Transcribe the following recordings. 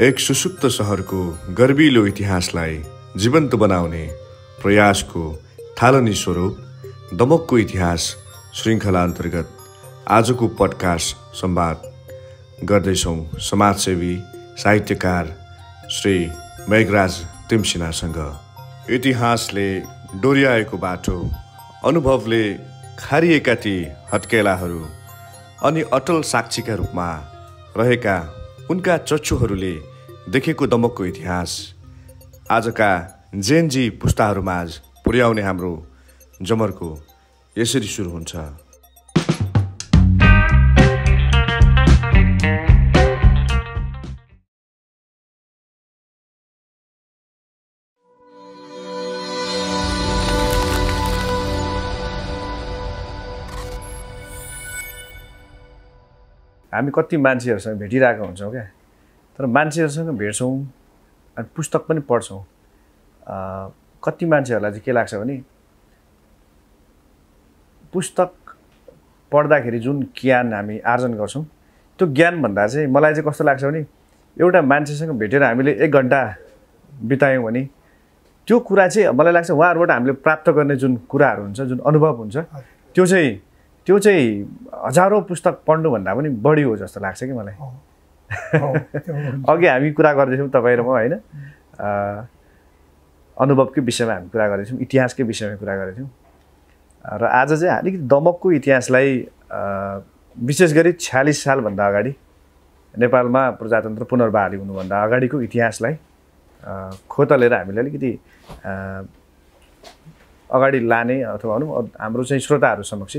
एक सुसुप्त शहरको गर्विलो इतिहासलाई जीवन्त बनाउने प्रयासको थालनी स्वरूप दमकको इतिहास श्रृङ्खला अन्तर्गत आजको पडकास्ट संवाद गर्दैछौँ समाजसेवी साहित्यकार श्री मेघराज तिमसिनासँग। इतिहासले डोर्याएको बाटो, अनुभवले खारिएका ती हत्केलाहरू अनि अटल साक्षीका रूपमा रहेका उनका चक्षुहरूले देखेको दमकको इतिहास आजका जेनजी पुस्ताहरूमाझ पुर्याउने हाम्रो जमर्को यसरी सुरु हुन्छ। हामी कति मान्छेहरूसँग भेटिरहेका हुन्छौँ क्या, तर मान्छेहरूसँग भेट्छौँ अनि पुस्तक पनि पढ्छौँ। कति मान्छेहरूलाई चाहिँ के लाग्छ भने पुस्तक पढ्दाखेरि जुन ज्ञान हामी आर्जन गर्छौँ त्यो ज्ञानभन्दा चाहिँ मलाई चाहिँ कस्तो लाग्छ भने एउटा मान्छेसँग भेटेर हामीले 1 घन्टा बितायौँ भने त्यो कुरा चाहिँ मलाई लाग्छ उहाँहरूबाट हामीले प्राप्त गर्ने जुन कुराहरू हुन्छ, जुन अनुभव हुन्छ, त्यो चाहिँ हजारौँ पुस्तक पढ्नुभन्दा पनि बढी हो जस्तो लाग्छ कि मलाई। अघि हामी कुरा गर्दैछौँ तपाईँ र म, होइन, अनुभवकै विषयमा हामी कुरा गर्दैछौँ, इतिहासकै विषयमा कुरा गर्दैछौँ। र आज चाहिँ अलिकति दमकको इतिहासलाई विशेष गरी 46 सालभन्दा अगाडि नेपालमा प्रजातन्त्र पुनर्बहाली हुनुभन्दा अगाडिको इतिहासलाई खोतलेर हामीले अलिकति अगाडि लाने अथवा भनौँ हाम्रो चाहिँ श्रोताहरू समक्ष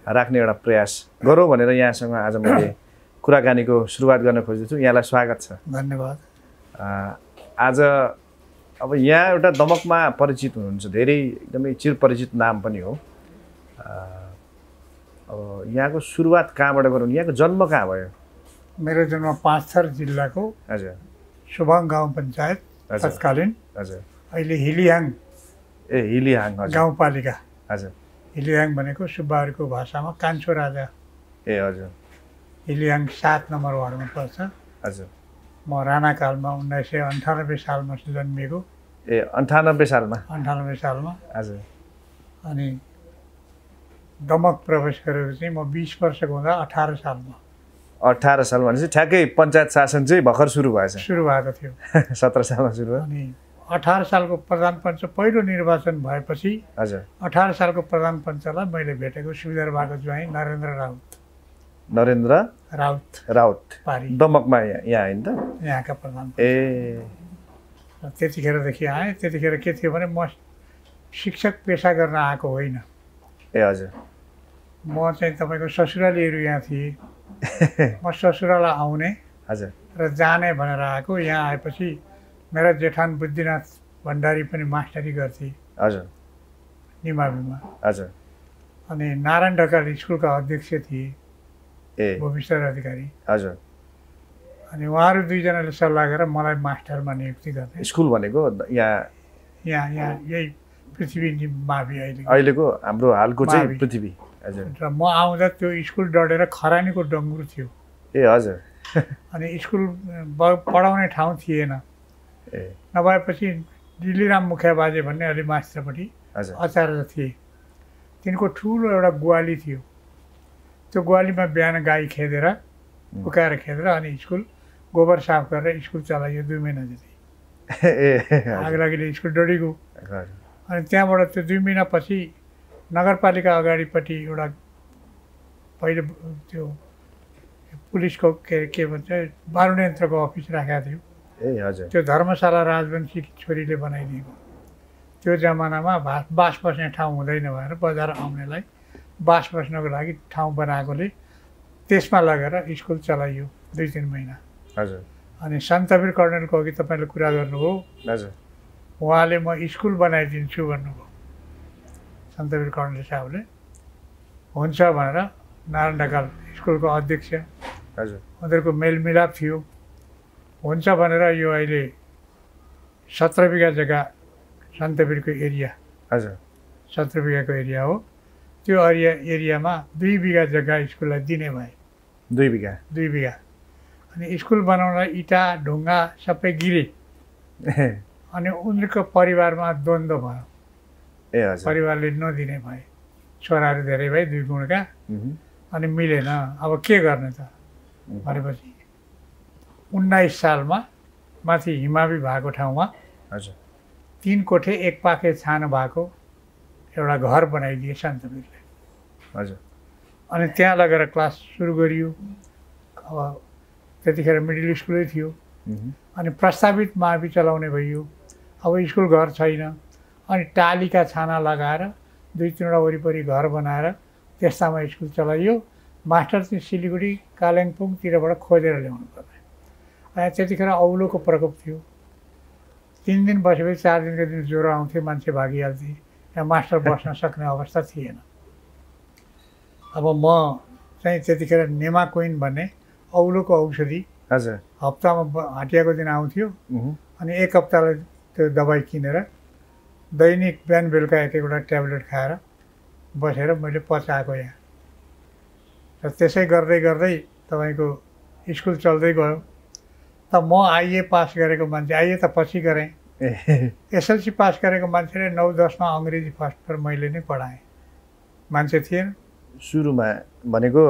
राख्ने एउटा प्रयास गरौँ भनेर यहाँसँग आज मैले कुराकानीको सुरुवात गर्न खोज्दैछु। यहाँलाई स्वागत छ। धन्यवाद। आज अब यहाँ एउटा दमकमा परिचित हुनुहुन्छ, धेरै एकदमै चिरपरिचित नाम पनि हो। अब यहाँको सुरुवात कहाँबाट गरौँ? यहाँको जन्म कहाँ भयो? मेरो जन्म पाँचथर जिल्लाको हजुर सुबाङ गाउँ पञ्चायत तत्कालीन, हजुर, अहिले हिलियाङ हिलियाङ गाउँपालिका। हजुर, हिलियाङ भनेको सुब्बाहरूको भाषामा कान्छो राजा। हजुर, हिलियाङ 7 नम्बर वार्डमा पर्छ। हजुर। म राणाकालमा 1998 सालमा जन्मिएको। 98 सालमा? 98 सालमा, हजुर। अनि दमक प्रवेश गरेको चाहिँ म 20 वर्षको हुँदा 18 सालमा। 18 साल भनेपछि ठ्याक्कै पञ्चायत शासन चाहिँ भर्खर सुरु भएको थियो। 17 सालमा सुरु भयो। अनि 18 सालको प्रधान पञ्च पहिलो निर्वाचन भएपछि, हजुर, 18 सालको प्रधान पञ्चलाई मैले भेटेको सुविधारबाको ज्वाइँ नरेन्द्र राउत पारी, दमकमा यहाँ होइन त? यहाँका प्रधान। त्यतिखेरदेखि आएँ। त्यतिखेर के थियो भने म शिक्षक पेसा गर्न आएको होइन। हजुर। म चाहिँ तपाईँको ससुरालीहरू यहाँ थिएँ। म ससुराला आउने, हजुर, र जाने भनेर आएको। यहाँ आएपछि मेरा जेठान बुद्धिनाथ भण्डारी पनि मास्टरी गर्थे, हजुर, निमाविमा। हजुर। अनि नारायण ढकाल स्कुलका अध्यक्ष थिए, भूमिस्तर अधिकारी। हजुर। अनि उहाँहरू दुईजनाले सल्लाह गरेर मलाई मास्टरमा नियुक्ति गर्ने। स्कुल भनेको यहाँ यही पृथ्वी मावि अहिलेको हाम्रो हालको चाहिँ पृथ्वी। हजुर। र म आउँदा त्यो स्कुल डढेर खरानीको डङ्गुर थियो। हजुर। अनि स्कुल पढाउने ठाउँ थिएन। नभएपछि दिल्लीराम मुखिया बाजे भन्ने अलि मास्टरपट्टि आचार्य थिए। तिनको ठुलो एउटा ग्वाली थियो। त्यो ग्वालीमा बिहान गाई खेदेर उकाएर खेदेर अनि स्कुल गोबर साफ गरेर स्कुल चलाइयो 2 महिना जति। आग लागिले स्कुल डढिगयो। अनि त्यहाँबाट त्यो 2 महिनापछि नगरपालिका अगाडिपट्टि एउटा पहिले त्यो पुलिसको के भन्छ बारुण यन्त्रको अफिस राखेको थियो। हजुर। त्यो धर्मशाला राजवंशीकी छोरीले बनाइदिएको। त्यो जमानामा बास बस्ने ठाउँ हुँदैन भएर बजार आउनेलाई बास बस्नको लागि ठाउँ बनाएकोले त्यसमा लगेर स्कुल चलाइयो 2-3 महिना। हजुर। अनि सन्तवीर कर्णेलको अघि तपाईँले कुरा गर्नुभयो। हजुर। उहाँले म स्कुल बनाइदिन्छु भन्नुभयो। सन्तवीर कर्णेल साहबले हुन्छ भनेर नारायण ढकाल स्कुलको अध्यक्ष, हजुर, उनीहरूको मेलमिलाप थियो। हुन्छ भनेर यो अहिले 17 बिघा जग्गा सन्तवीरको एरिया, हजुर, 17 बिघाको एरिया हो। त्यो एरियामा 2 बिघा जग्गा स्कुललाई दिने भए। 2 बिघा? 2 बिघा। अनि स्कुल बनाउँदा इँटा ढुङ्गा सबै गिरे अनि उनको परिवारमा द्वन्द्व भयो। ए हजुर। परिवारले नदिने भए, छोराहरू धेरै भए 2 गुणका, अनि मिलेन। अब के गर्ने त भनेपछि 19 सालमा माथि हिमावी भएको ठाउँमा हजुर 3 कोठे 1 पाखे छानो भएको एउटा घर बनाइदिए सन्तवीरले। हजुर। अनि त्यहाँ लगेर क्लास सुरु गरियो। अब त्यतिखेर मिडल स्कुलै थियो। अनि प्रस्तावित मावि चलाउने भइयो। अब स्कुल घर छैन, अनि टालीका छाना लगाएर 2-3वटा वरिपरि घर बनाएर त्यस्तामा स्कुल चलाइयो। मास्टर चाहिँ सिलगढी कालिम्पोङतिरबाट खोजेर ल्याउनु पर्ने। अनि त्यतिखेर औलोको प्रकोप थियो। 3 दिन बसेपछि 4 दिनको दिन ज्वरो आउँथ्यो, मान्छे भागिहाल्थे। यहाँ मास्टर बस्न सक्ने अवस्था थिएन। अब म चाहिँ त्यतिखेर नेमाकोइन भन्ने औलोको औषधि हजुर हप्तामा हटियाको दिन आउँथ्यो। अनि 1 हप्तालाई त्यो दबाई किनेर दैनिक बिहान बेलुका 1-1वटा ट्याब्लेट खाएर बसेर मैले पचाएको यहाँ। र त्यसै गर्दै गर्दै तपाईँको स्कुल चल्दै गयो। त म आइए पास गरेको मान्छे, आइए त पछि गरेँ। एसएलसी पास गरेको मान्छेले 9-10मा अङ्ग्रेजी फर्स्ट पर मैले नै पढाएँ। मान्छे थिएन सुरुमा भनेको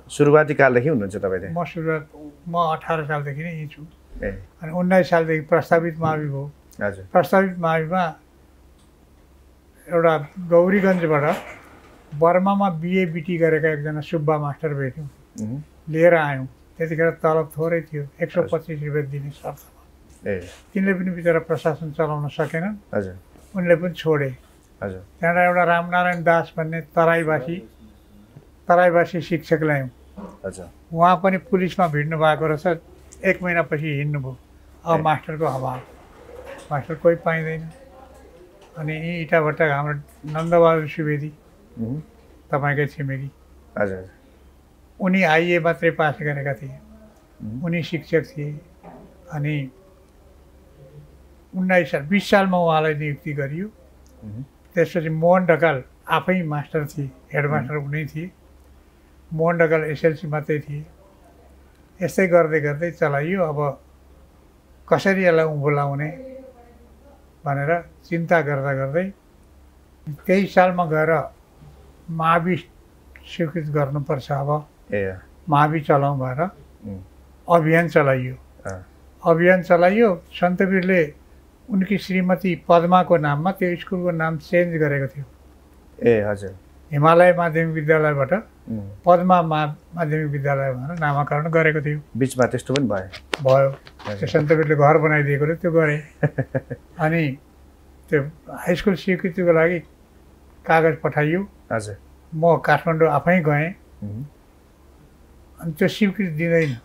सुरुवाती कालदेखि हुनुहुन्छ तपाईँले? म 18 सालदेखि नै यहीँ छु। अनि 19 सालदेखि प्रस्तावित मावि भयो। हजुर। प्रस्तावित माविमा एउटा गौरीगञ्जबाट बर्मामा बिए बिटी गरेका एकजना सुब्बा मास्टर भेट्यौँ, लिएर आयौँ। त्यतिखेर तलब थोरै थियो, 125 रुपियाँ दिने शर्तमा। तिनले पनि बिचरा प्रशासन चलाउन सकेनन्। हजुर। उनले पनि छोडे। हजुर। त्यहाँबाट एउटा रामनारायण दास भन्ने तराईवासी शिक्षक ल्यायौँ। हजुर। उहाँ पनि पुलिसमा भिड्नु भएको रहेछ। 1 महिनापछि हिँड्नुभयो। अब मास्टरको अभाव, मास्टर कोही पाइँदैन। अनि यी इटाभट्टा हाम्रो नन्दबहादुर सुवेदी तपाईँकै छिमेकी, हजुर, उनी आइए मात्रै पास गरेका थिए। उनी शिक्षक थिए। अनि 20 सालमा उहाँलाई नियुक्ति गरियो। त्यसपछि मोहन ढकाल आफै मास्टर थिए, हेडमास्टर उनी थिए। मोहन ढकाल एसएलसी मात्रै थिए। यस्तै गर्दै गर्दै चलाइयो। अब कसरी यसलाई उँभो लाउने भनेर चिन्ता गर्दा गर्दै 23 सालमा गएर मावि स्वीकृत गर्नुपर्छ। अब मावि चलाउँ भएर अभियान चलाइयो। अभियान चलाइयो। सन्तवीरले उनकी श्रीमती पद्माको नाममा त्यो स्कुलको नाम चेन्ज गरेको थियो। हजुर। हिमालय माध्यमिक विद्यालयबाट पद्मा माध्यमिक विद्यालय भनेर नामाकरण गरेको थियो। बिचमा त्यस्तो पनि भयो। त्यो सन्तवीरले घर बनाइदिएकोले त्यो गरेँ। अनि त्यो हाई स्कुल स्वीकृतिको लागि कागज पठाइयो। हजुर। म काठमाडौँ आफै गएँ। अनि त्यो स्वीकृति दिँदैन,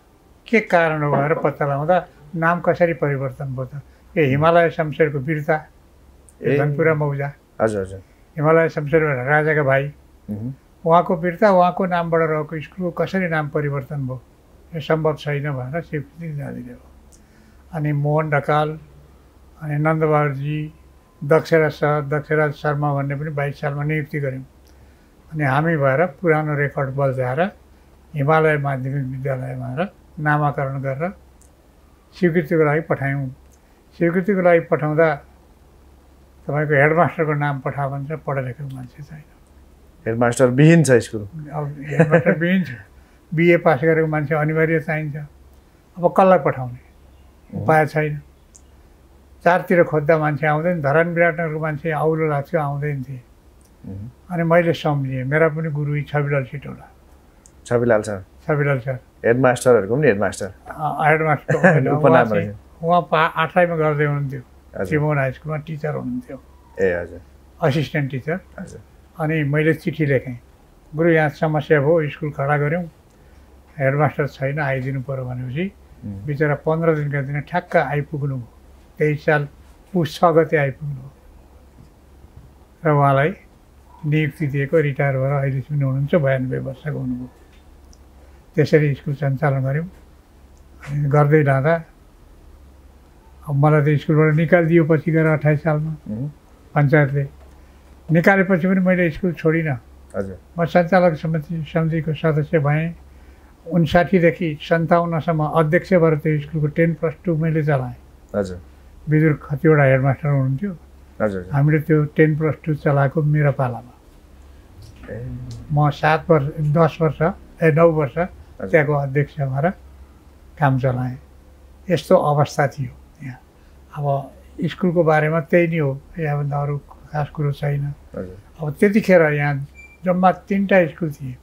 के कारण हो भनेर पत्ता लगाउँदा नाम कसरी परिवर्तन भयो त? यो हिमालय शमशेरको वीरता, धनपुरा मौजा। हजुर हजुर। हिमालय शमशेर राजाका भाइ, उहाँको वीरता, उहाँको नामबाट रहेको स्कुलको कसरी नाम परिवर्तन भयो? यो सम्भव छैन भनेर स्वीकृति नदिने भयो। अनि मोहन ढकाल, अनि नन्दबहादुरजी, दक्षराज शर्मा भन्ने पनि 22 सालमा नियुक्ति गऱ्यौँ। अनि हामी भएर पुरानो रेकर्ड बल्झाएर हिमालय माध्यमिक विद्यालय भनेर नामाकरण गरेर स्वीकृतिको लागि पठायौँ। स्वीकृतिको लागि पठाउँदा तपाईँको हेडमास्टरको नाम पठायो भने चाहिँ पढा लेखेको मान्छे छैन। हेडमास्टर विहीन छ स्कुल। अब हेडमास्टर विहीन छ। बिए पास गरेको मान्छे अनिवार्य चाहिन्छ। अब कसलाई पठाउने उपाय छैन। चारतिर खोज्दा मान्छे आउँदैन। धरान विराटनगरको मान्छे औलो लाग्थ्यो, आउँदैन थिए। अनि मैले सम्झेँ, मेरा पनि गुरु छविलाल सिटौला। छविलाल सर। छविलाल सर हेडमास्टरहरूको पनि हेडमास्टर। उहाँ 8मा गर्दै हुनुहुन्थ्यो। त्रिभुवन हाई स्कुलमा टिचर हुनुहुन्थ्यो। हजुर। Assistant teacher. हजुर। अनि मैले चिठी लेखेँ, गुरु यहाँ समस्या भयो, स्कुल खडा गऱ्यौँ, हेडमास्टर छैन, आइदिनु पऱ्यो भनेपछि बिचरा 15 दिनका दिन ठ्याक्क आइपुग्नु भयो। 23 साल पुस 6 गते आइपुग्नु भयो। र उहाँलाई नियुक्ति दिएको, रिटायर भएर अहिले पनि हुनुहुन्छ, 92 वर्षको हुनुभयो। त्यसरी स्कुल सञ्चालन गऱ्यौँ। अनि गर्दै लाँदा अब मलाई त स्कुलबाट निकालिदियो पछि गएर 28 सालमा पञ्चायतले निकालेपछि पनि मैले स्कुल छोडिनँ। हजुर। म सञ्चालक समितिको सदस्य भएँ। 59 देखि 57 अध्यक्ष भएर त्यो स्कुलको 10+2 मैले चलाएँ। हजुर। विदुर खतिवटा हेडमास्टर हुनुहुन्थ्यो। हजुर। हामीले त्यो 10+2 चलाएको मेरो पालामा। म 9 वर्ष त्यहाँको अध्यक्ष भएर काम चलाएँ। यस्तो अवस्था थियो यहाँ। अब स्कुलको बारेमा त्यही नै हो, यहाँभन्दा अरू खास कुरो छैन। अब त्यतिखेर यहाँ जम्मा 3टा स्कुल थिए।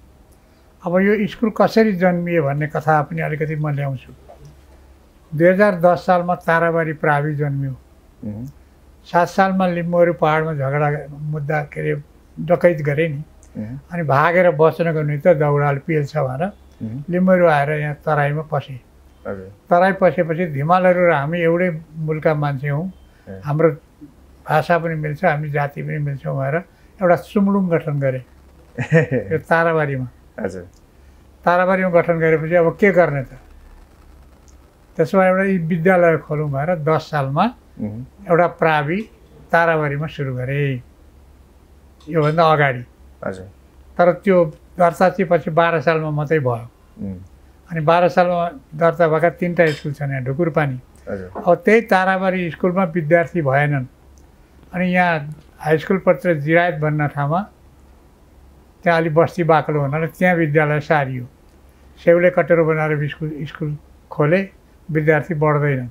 अब यो स्कुल कसरी जन्मियो भन्ने कथा पनि अलिकति म ल्याउँछु। 2010 सालमा ताराबारी प्रावि जन्मियो। 7 सालमा लिम्बूहरू पहाडमा झगडा मुद्दा के अरे डकैत गरे नि, अनि भागेर बच्नको निमित्त दौडाल पिएल्छ भनेर लिम्बूहरू आएर यहाँ तराईमा पसे। तराई पसेपछि धिमालहरू र हामी एउटै मुलका मान्छे हौँ, हाम्रो भाषा पनि मिल्छ, हामी जाति पनि मिल्छौँ भनेर एउटा सुमलुङ गठन गरे यो ताराबारीमा। हजुर। ताराबारीमा गठन गरेपछि अब के गर्ने त, त्यसमा एउटा विद्यालय खोलौँ भनेर 10 सालमा एउटा प्रावि ताराबारीमा सुरु गरे, योभन्दा अगाडि। हजुर। तर त्यो दर्ता चाहिँ पछि 12 सालमा मात्रै भयो। अनि 12 सालमा दर्ता भएका 3टा स्कुल छन् यहाँ ढुकुरपानी। अब त्यही ताराबारी स्कुलमा विद्यार्थी भएनन्, अनि यहाँ हाई स्कुल पत्र जिरायत भन्ने ठाउँमा त्यहाँ अलि बस्ती बाक्लो हुनाले त्यहाँ विद्यालय सारियो। सेउले कटेरो बनाएर स्कुल खोले, विद्यार्थी बढ्दैनन्।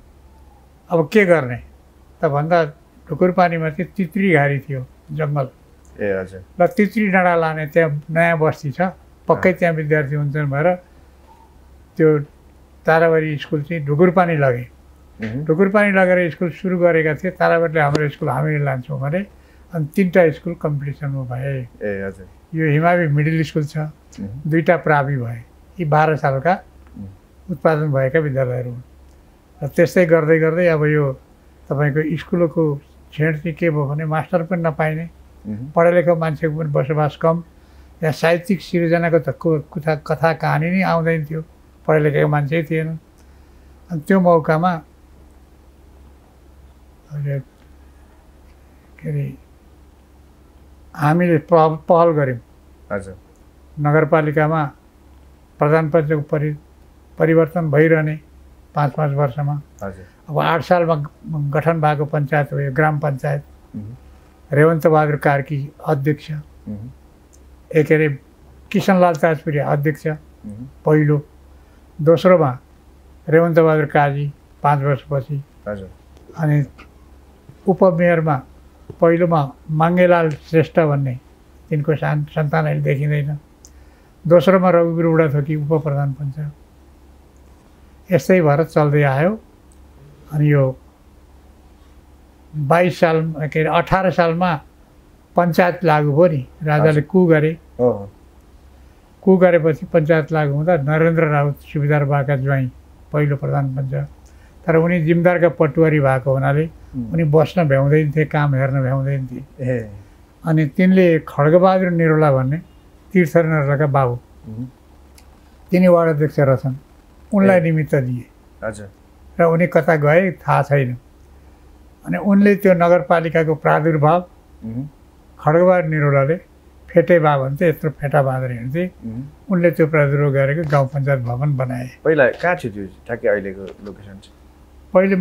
अब के गर्ने त भन्दा ढुकुरपानीमा चाहिँ तित्री घारी थियो, जङ्गल। ए हजुर। ल तित्री डाँडा लाने त्यहाँ नयाँ बस्ती छ, पक्कै त्यहाँ विद्यार्थी हुन्छन् भनेर त्यो ताराबारी स्कुल चाहिँ ढुकुरपानी लगे। ढुकुरपानी लगेर स्कुल सुरु गरेका थिए। ताराबारीले हाम्रो स्कुल हामीले लान्छौँ भने, अनि 3टा स्कुल कम्पिटिसनमा भए। ए हजुर। यो हिमावी मिडल स्कुल छ, 2टा प्रावि भए। यी 12 सालका उत्पादन भएका विद्यालयहरू हुन्। र त्यस्तै गर्दै गर्दै अब यो तपाईँको स्कुलको छेड चाहिँ के भयो भने मास्टर पनि नपाइने, पढालेखा मान्छेको पनि बसोबास कम, यहाँ साहित्यिक सिर्जनाको त कथा कहानी नै आउँदैन थियो, पढालेखाको मान्छे थिएन। अनि त्यो मौकामा के अरे हामीले पहल गऱ्यौँ। हजुर। नगरपालिकामा प्रधान पञ्चको परिवर्तन भइरहने 5-5 वर्षमा। हजुर। अब 8 सालमा गठन भएको पञ्चायत हो यो ग्राम पञ्चायत। रेवन्त बहादुर कार्की अध्यक्ष, के अरे किसनलाल ताजपुरी अध्यक्ष पहिलो, दोस्रोमा रेवन्त बहादुर काजी 5 वर्षपछि। हजुर। अनि उपमेयरमा पहिलोमा माङ्गेलाल श्रेष्ठ भन्ने, तिनको सन्तान अहिले देखिँदैन। दोस्रोमा रघुवीर बुढाथोकी उप प्रधान पञ्चायत। यस्तै भएर चल्दै आयो। अनि यो 22 साल के अरे 18 सालमा पञ्चायत लागु भयो नि, राजाले कु गरे। कु गरेपछि पञ्चायत लागु हुँदा नरेन्द्र राउत सुबेदार बाका ज्वाइँ पहिलो प्रधान पञ्चायत। तर उनी जिम्दारका पटुवारी भएको हुनाले उनी बस्न भ्याउँदैन थिए, काम हेर्न भ्याउँदैन थिए। अनि तिनले खड्गबहादुर निरौला भन्ने तीर्थ निरौलाका बाबु, तिनी वार्ड अध्यक्ष रहेछन्, उनलाई निमित्त दिए। हजुर। र उनी कता गए थाहा छैन। अनि उनले त्यो नगरपालिकाको प्रादुर्भाव खड्गबहादुर निरौलाले फेटे बा भन्थे, यत्रो फेटा बाँधेर हिँड्थे, उनले त्यो प्रादुर्भाव गरेको गाउँ पञ्चायत भवन बनाए। पहिला कहाँ थियो त्यो ठ्याक्कै अहिलेको लोकेसन चाहिँ? पहिले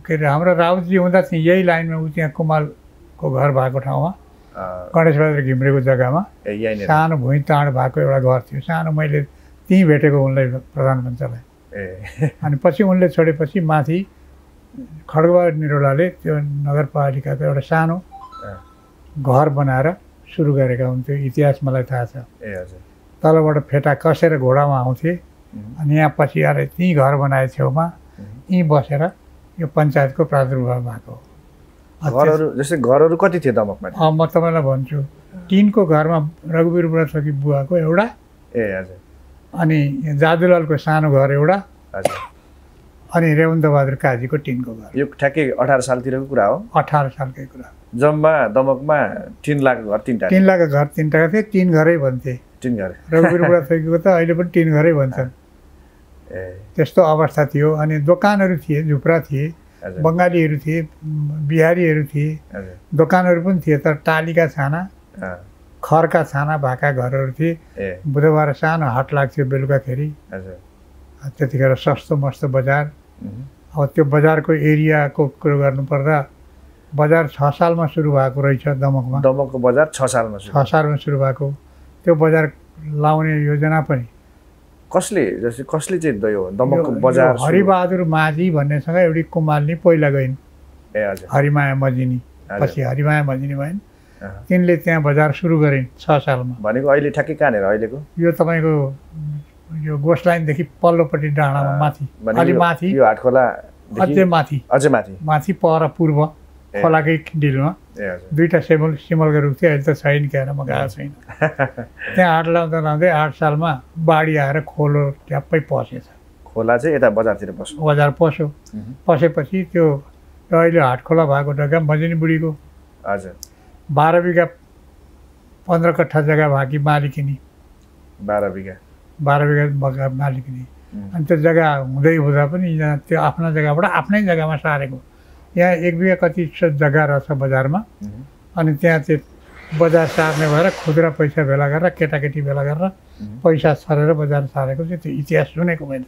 के अरे हाम्रो राउतजी हुँदा चाहिँ यही लाइनमा ऊ त्यहाँ कुमालको घर भएको ठाउँमा गणेशबहादुर घिम्रेको जग्गामा सानो भुइँ ताँड भएको एउटा घर थियो सानो। मैले त्यहीँ भेटेको उनलाई प्रधान पञ्चलाई। अनि पछि उनले छोडेपछि माथि खड्गबहादुर निरौलाले त्यो नगरपालिकाको एउटा सानो घर बनाएर सुरु गरेका हुन्थ्यो। इतिहास मलाई थाहा छ। तलबाट फेटा कसेर घोडामा आउँथे, अनि यहाँ पछि आएर त्यहीँ घर बनाए छेउमा, यहीँ बसेर यो पञ्चायतको प्रादुर्भाव भएको हो। घरहरू जस्तै घरहरू कति थिए दमकमा? म तपाईँलाई भन्छु, टिनको घरमा रघुवीर बुढाथोकी बुवाको एउटा, हजुर, अनि जादुलालको सानो घर एउटा, हजुर, अनि रेवन्त बहादुर काजीको टिनको घर। यो ठ्याक्कै 18 सालतिरको कुरा हो? 18 सालकै कुरा। जम्मा दमकमा 3 लाख घर 3टा? 3 लाख घर 3टा थिए, 3 घरै भन्थे। 3 घर। रघुवीर बुढाथोकीको त अहिले पनि 3 घरै भन्छन्। त्यस्तो अवस्था थियो। अनि दोकानहरू थिए, झुप्रा थिए, बङ्गालीहरू थिए, बिहारीहरू थिए, दोकानहरू पनि थिए, तर टालीका छाना खरका छाना भएका घरहरू थिए। बुधबार सानो हाट लाग्थ्यो बेलुकाखेरि। त्यतिखेर सस्तो मस्तो बजार। अब त्यो बजारको एरियाको कुरो गर्नुपर्दा बजार 6 सालमा सुरु भएको रहेछ दमकमा। दमकको बजार 6 सालमा 6 सालमा सुरु भएको। त्यो बजार लाउने योजना पनि कसले चाहिँ यो दमकको बजार हरिबहादुर माझी भन्नेसँग एउटी कुमालिनी पहिला गइन्। हजुर। हरिमाया मजिनी पछि हरिमाया मजिनी भइन्। तिनले त्यहाँ बजार सुरु गरिन् 6 सालमा। भनेको अहिले ठ्याक्कै कहाँनिर अहिलेको यो तपाईँको यो गोस लाइनदेखि पल्लोपट्टि डाँडामा माथि अलि माथि यो हाटखोला अझै माथि माथि पर पूर्व खोलाकै डिलमा दुईटा सिमलको रुख थियो। अहिले त छैन क्याएर म गएको छैन। त्यहाँ हाट लाउँदै 8 सालमा बाढी आएर खोलो ट्याप्पै पसेछ। खोला चाहिँ यता बजारतिर पस्यो। बजार पस्यो। पसेपछि त्यो अहिले हाटखोला भएको जग्गा मजिनी बुढीको। हजुर। 12 बिघा 15 कट्ठा जग्गा भएकी मालिकिनी। 12 बिघा मालिकिनी। अनि त्यो जग्गा हुँदा पनि यहाँ त्यो आफ्ना जग्गाबाट आफ्नै जग्गामा सारेको। यहाँ 1 बिघा कति जग्गा रहेछ बजारमा। अनि त्यहाँ त्यो बजार सार्ने भएर खुद्रा पैसा भेला गरेर केटाकेटी भेला गरेर पैसा छरेर बजार सारेको चाहिँ त्यो इतिहास सुनेको मैले।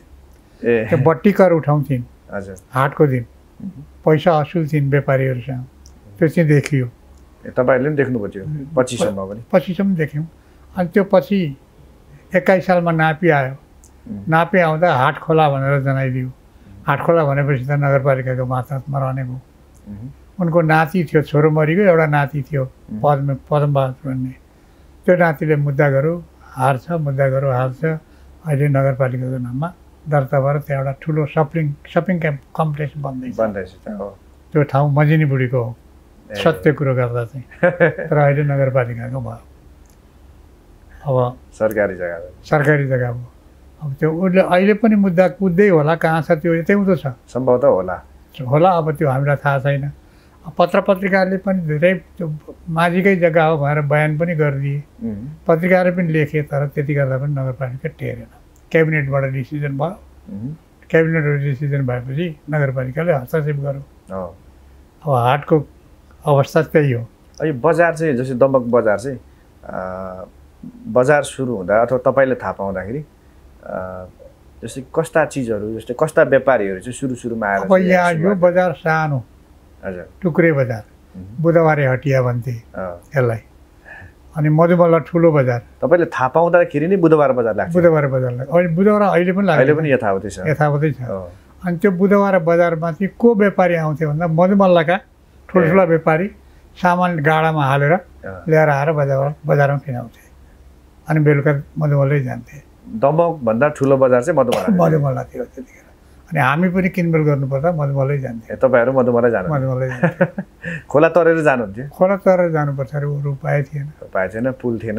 त्यो बट्टी कर उठाउँथिन् हाटको दिन। पैसा असुल्थिन् व्यापारीहरूसँग। त्यो चाहिँ देखियो। तपाईँहरूले पनि देख्नुभयो त्यो 25 सम्म पनि? 25 सम्म देख्यौँ। अनि त्यो पछि 21 सालमा नापी आयो। नापी आउँदा हाटखोला भनेर जनाइदियो। हाटखोला भनेपछि त नगरपालिकाको मातहतमा रहने भयो। उनको नाति थियो, छोरो मरिगयो, एउटा नाति थियो पदमबहादुर भन्ने। त्यो नातिले मुद्दा गऱ्यो हार्छ, मुद्दा गऱ्यो हार्छ। अहिले नगरपालिकाको नाममा दर्ता भएर त्यहाँ एउटा ठुलो सपिङ कम्प्लेक्स बन्दैछ। त्यो ठाउँ मजिनी बुढीको हो सत्य कुरो गर्दा चाहिँ। तर अहिले नगरपालिकाको भयो। अब सरकारी जग्गा हो। अब त्यो उसले अहिले पनि मुद्दा कुद्दै होला। कहाँ छ त्यो यतै उँधो छ सम्भवतः होला। अब त्यो हामीलाई थाहा छैन। पत्रपत्रिकाले पनि धेरै त्यो माझीकै जग्गा हो भनेर बयान पनि गरिदिए। पत्रिकाले पनि लेखे। तर त्यति गर्दा पनि नगरपालिका टेरेन। क्याबिनेटबाट डिसिजन भयो। क्याबिनेटबाट डिसिजन भएपछि नगरपालिकाले हस्तक्षेप गर्यो। अब हाटको अवस्था त्यही हो। यो बजार चाहिँ जस्तै दमक बजार चाहिँ बजार सुरु हुँदा अथवा तपाईँले थाहा पाउँदाखेरि जस्तै कस्ता चिजहरू जस्तै कस्ता व्यापारीहरू चाहिँ सुरुमा आएर अब यहाँ यो बजार सानो। हजुर। टुक्रे बजार बुधबारे हटिया भन्थे यसलाई। अनि मधुमल्ल ठुलो बजार। तपाईँले थाहा पाउँदाखेरि नै बुधबार बजार लाग्छ? बुधबार बजार लाग्छ। बुधबार अहिले पनि लाग्छ। अहिले पनि यथावतै छ। अनि त्यो बुधबार बजारमा चाहिँ को व्यापारी आउँथ्यो भन्दा मधुमल्लका ठुल्ठुला व्यापारी सामान गाडामा हालेर ल्याएर आएर बजारमा किनाउँथे। अनि बेलुका मधुमल्लै जान्थे। दमकभन्दा ठुलो बजार चाहिँ मधुमल्ला थियो त्यतिखेर। अनि हामी पनि किनमेल गर्नुपर्दा मधुमल्लै जान्थ्यो। तपाईँहरू मधुमल्लै जान्थ्यो? खोला तरेर जानुहुन्थ्यो? खोला तरेर जानुपर्छ अरे। अरू उपाय थिएन। पुल थिएन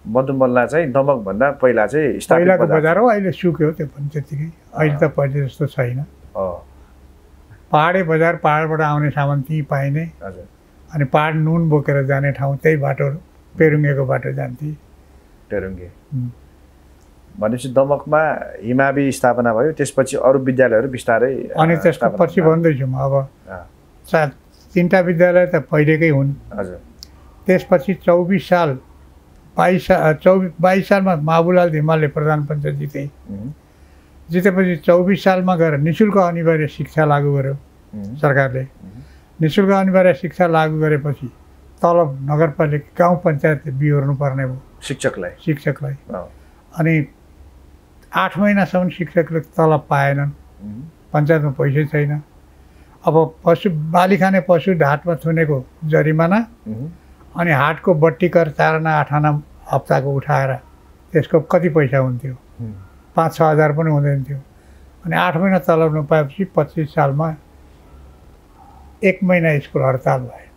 मधुमल्ला चाहिँ दमकभन्दा पहिला चाहिँ पहिलाको बजार हो। अहिले सुक्यो त्यो पनि त्यतिकै। अहिले त पहिले जस्तो छैन। पहाडे बजार पहाडबाट आउने सामान त्यहीँ पाइने। अनि पहाड नुन बोकेर जाने ठाउँ त्यही बाटो पेरुङ्गेको बाटो जान्थे। पेरुङ्गे भनेपछि दमकमा हिमावी स्थापना भयो। त्यसपछि अरू विद्यालयहरू बिस्तारै। अनि त्यसको पछि भन्दैछु म। अब 3टा विद्यालय त पहिलेकै हुन्। हजुर। त्यसपछि 22 सालमा माबुलाल धिमालले प्रधान पञ्चायत जितेपछि 24 सालमा गएर निःशुल्क अनिवार्य शिक्षा लागू गर्यो सरकारले। निःशुल्क अनिवार्य शिक्षा लागू गरेपछि तलब नगरपालिका गाउँ पञ्चायतले बिहोर्नु पर्ने भयो शिक्षकलाई। अनि 8 महिनासम्म शिक्षकले तलब पाएनन्। पञ्चायतमा पैसै छैन। अब बाली खाने पशु हाटमा थुनेको जरिमाना अनि हाटको बट्टी कर 4 आना 8 आना हप्ताको उठाएर त्यसको कति पैसा हुन्थ्यो? 5-6 हजार पनि हुँदैन थियो। अनि 8 महिना तलब नपाएपछि 25 सालमा 1 महिना स्कुल हडताल भयो।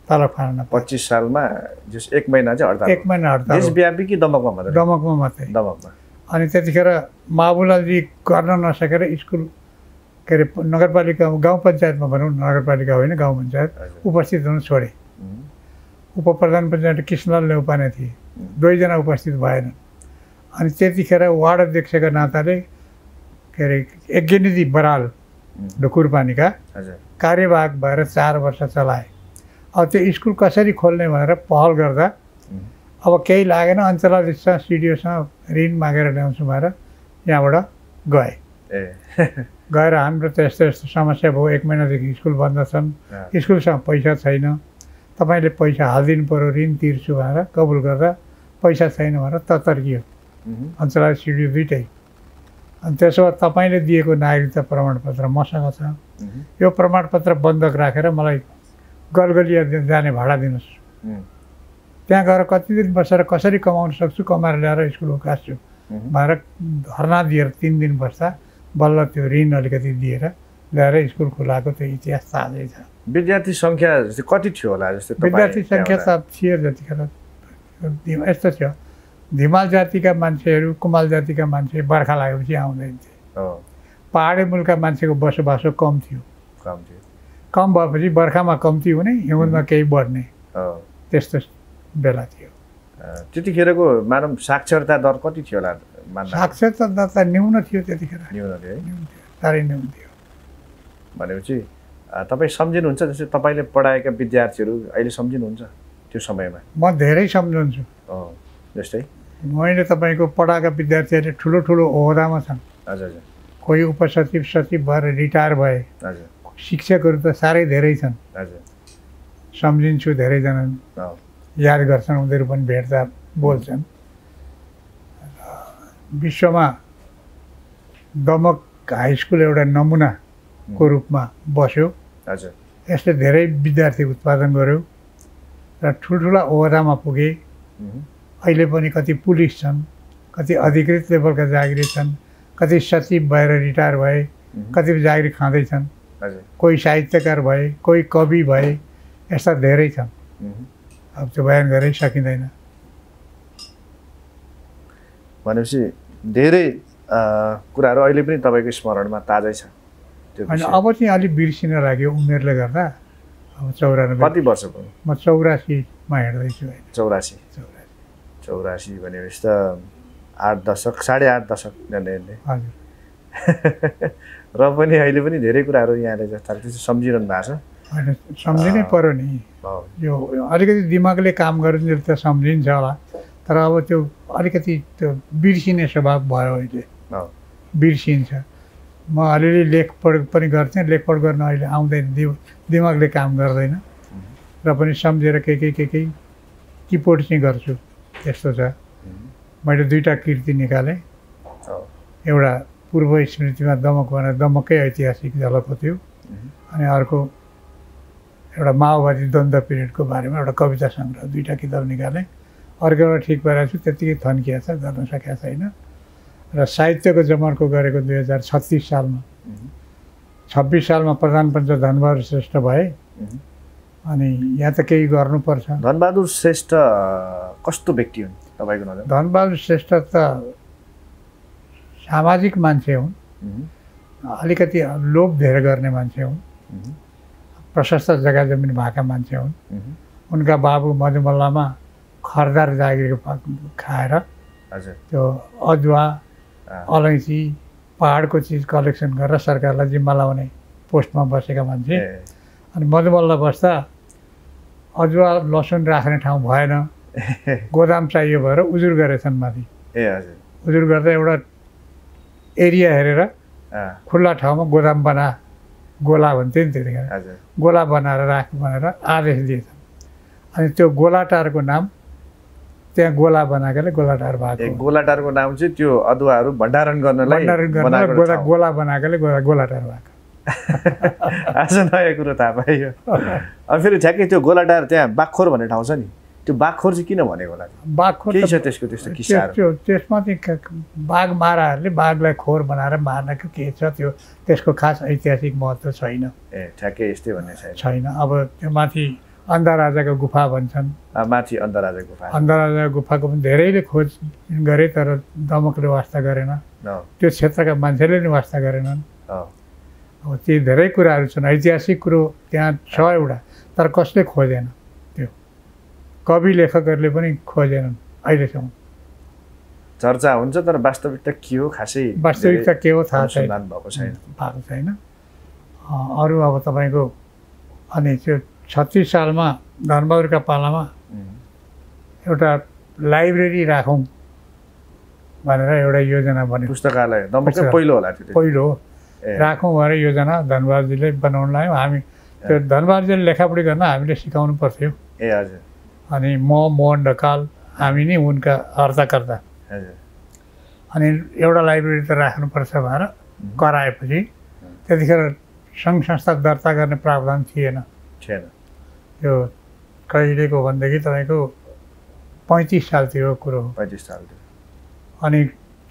तलब खान नपाए। 25 सालमा जस 1 महिना चाहिँ हडताल। 1 महिना हडताल। देशव्यापी कि दमकमा मात्रै? दमकमा मात्रै। अनि त्यतिखेर माबुलालजी गर्न नसकेर स्कुल के अरे नगरपालिका गाउँ पञ्चायतमा भनौँ, नगरपालिका होइन गाउँ पञ्चायत उपस्थित हुन छोडे। उपप्रधान पञ्चायत कृष्णलाल नेउपाने थिए। 2 जना उपस्थित भएनन्। अनि त्यतिखेर वार्ड अध्यक्षका नाताले के अरे यज्ञनिधि बराल ढुकुरपानीका कार्यवाहक भएर 4 वर्ष चलाए। अब त्यो स्कुल कसरी खोल्ने भनेर पहल गर्दा अब केही लागेन अञ्चलाधीशसँग सिडिओसँग ऋण मागेर ल्याउँछु भनेर यहाँबाट गए गएर हाम्रो त यस्तो यस्तो समस्या भयो 1 महिनादेखि स्कुल बन्द छन् स्कुलसँग पैसा छैन तपाईँले पैसा हालिदिनु पऱ्यो ऋण तिर्छु भनेर कबुल गर्दा पैसा छैन भनेर तर्कियो अञ्चलाधीश सिडिओ दुइटै अनि त्यसो भए तपाईँले दिएको नागरिकता प्रमाणपत्र मसँग छ यो प्रमाणपत्र बन्धक राखेर मलाई गलगलिया जाने भाडा दिनुहोस् त्यहाँ गएर कति दिन बसेर कसरी कमाउन सक्छु कमाएर ल्याएर स्कुल उकास्छु भनेर धर्ना दिएर 3 दिन बस्दा बल्ल त्यो ऋण अलिकति दिएर ल्याएर स्कुल खुलाएको त्यो इतिहास ताजै छ विद्यार्थी सङ्ख्या कति थियो होला जस्तो विद्यार्थी सङ्ख्या त थियो जतिखेर यस्तो थियो धिमाल जातिका मान्छेहरू कुमाल जातिका मान्छे बर्खा लागेपछि आउँदैन थिए पहाडी मुलका मान्छेको बसोबासो कम थियो कम भएपछि बर्खामा कम्ती हुने हिउँदमा केही बढ्ने त्यस्तो बेला थियो त्यतिखेरको मानव साक्षरता दर कति थियो होला साक्षरता दर त न्यून थियो त्यतिखेर न्यून थियो साह्रै न्यून थियो भनेपछि तपाईँ सम्झिनुहुन्छ जस्तै तपाईँले पढाएका विद्यार्थीहरू अहिले सम्झिनुहुन्छ त्यो समयमा म धेरै सम्झन्छु जस्तै मैले तपाईँको पढाएका विद्यार्थीहरू ठुलो ठुलो ओहदामा छन् हजुर कोही उपसचिव सचिव भएर रिटायर भए हजुर शिक्षकहरू त साह्रै धेरै छन् हजुर सम्झिन्छु धेरैजना याद गर्छन् उनीहरू पनि भेट्दा बोल्छन् विश्वमा दमक हाई स्कुल एउटा नमुनाको रूपमा बस्यो हजुर यसले धेरै विद्यार्थी उत्पादन गर्यो र ठुल्ठुला ओहदामा पुगे अहिले पनि कति पुलिस छन् कति अधिकृत लेभलका जागिरी छन् कति सचिव भएर रिटायर भए कति जागिरी खाँदैछन् कोही साहित्यकार भए कोही कवि भए यस्ता धेरै छन् अब त्यो बयान गरै सकिँदैन भनेपछि धेरै कुराहरू अहिले पनि तपाईँको स्मरणमा ताजै छ अनि अब चाहिँ अलिक बिर्सिन लाग्यो उमेरले गर्दा अब 94 कति वर्षको म 84मा हिँड्दैछु होइन 84 भनेपछि त 8 दशक 8.5 दशक जाने हजुर र पनि अहिले पनि धेरै कुराहरू यहाँले जस्ता सम्झिरहनु भएको छ होइन सम्झिनै पर्यो नि यो अलिकति दिमागले काम गरिन्छ त सम्झिन्छ होला तर अब त्यो अलिकति त्यो बिर्सिने स्वभाव भयो अहिले बिर्सिन्छ म अलिअलि लेखपढ पनि गर्थेँ लेखपढ गर्न अहिले आउँदैन दिमागले काम गर्दैन र पनि सम्झेर केही किपोर्ट चाहिँ गर्छु त्यस्तो छ मैले 2टा कृति निकालेँ एउटा पूर्व स्मृतिमा दमक भनेर दमकै ऐतिहासिक झलक थियो अनि अर्को एउटा माओवादी द्वन्द्व पिरियडको बारेमा एउटा कविता सङ्ग्रह 2टा किताब निकालेँ अर्को एउटा ठिक भइरहेको छु त्यत्तिकै थन्किया छ गर्न सकेको छैन र साहित्यको जमर्को गरेको 2036 सालमा 26 सालमा प्रधानमन्त्री धनबहादुर श्रेष्ठ भए अनि यहाँ त केही गर्नुपर्छ धनबहादुर श्रेष्ठ कस्तो व्यक्ति हुन् तपाईँको नजर धनबहादुर श्रेष्ठ त सामाजिक मान्छे हुन् अलिकति लोभ धेरै गर्ने मान्छे हुन् प्रशस्त जग्गा जमिन भएका मान्छे हुन् उनका बाबु मधुमल्लामा खरदार जागिर खाएर त्यो अदुवा अलैँची पहाडको चिज कलेक्सन गरेर सरकारलाई जिम्मा लाउने पोस्टमा बसेका मान्छे अनि मधुमल्ला बस्दा अदुवा लसुन राख्ने ठाउँ भएन गोदाम चाहियो भएर उजुर गरेछन् माथि उजुर गर्दा एउटा एरिया हेरेर खुल्ला ठाउँमा गोदाम गोला भन्थ्यो नि त्यतिखेर गोला बनाएर राख भनेर आदेश दिएछन् अनि त्यो गोलाटारको नाम त्यहाँ गोला बनाएकोले गोलाटार भएको गोलाटारको नाम चाहिँ त्यो अदुवाहरू भण्डारण गर्नलाई गोला बनाएकोले गोलाटार भएको आज नयाँ कुरो थाहा पाइयो अनि फेरि ठ्याक्कै त्यो गोलाटार त्यहाँ बागखोर भन्ने ठाउँ छ नि त्यो बागखोर चाहिँ किन भनेको होला बागखोर के छ त्यसको त्यस्तो किस्साहरू त्यसमा चाहिँ बाघ माराहरूले बाघलाई खोर बनाएर मार्नको के छ त्यो त्यसको खास ऐतिहासिक महत्त्व छैन ठ्याक्कै यस्तै भन्ने छैन अब त्यो माथि अन्धराजाको गुफा भन्छन् माथि अन्धराजाको गुफाको पनि धेरैले खोज गरे तर दमकले वास्ता गरेन त्यो क्षेत्रका मान्छेले नि वास्ता गरेनन् अब ती धेरै कुराहरू छन् ऐतिहासिक कुरो त्यहाँ छ एउटा तर कसले खोजेन त्यो कवि लेखकहरूले पनि खोजेनन् अहिलेसम्म चर्चा हुन्छ तर वास्तविकता के हो खासै वास्तविकता के हो थाहा भएको छैन अरू अब तपाईँको अनि त्यो 36 सालमा धनबहादुरका पालामा एउटा लाइब्रेरी राखौँ भनेर एउटा योजना बन्यो। पुस्तकालय दमककै पहिलो होला त्यो? पहिलो हो। राखौँ भनेर योजना धनबहादुरजीले बनाउन लाग्यो। हामी त्यो धनबहादुरजीले लेखापढी गर्न हामीले सिकाउनु पर्थ्यो। ए हजुर। अनि म मोहन ढकाल हामी नै उनका हर्ताकर्ता। हजुर। अनि एउटा लाइब्रेरी त राख्नुपर्छ भनेर कराएपछि त्यतिखेर सङ्घ संस्था दर्ता गर्ने प्रावधान थिएन। यो कहिलेको भनेदेखि तपाईँको 35 सालतिर कुरो हो। 35 सालतिर। अनि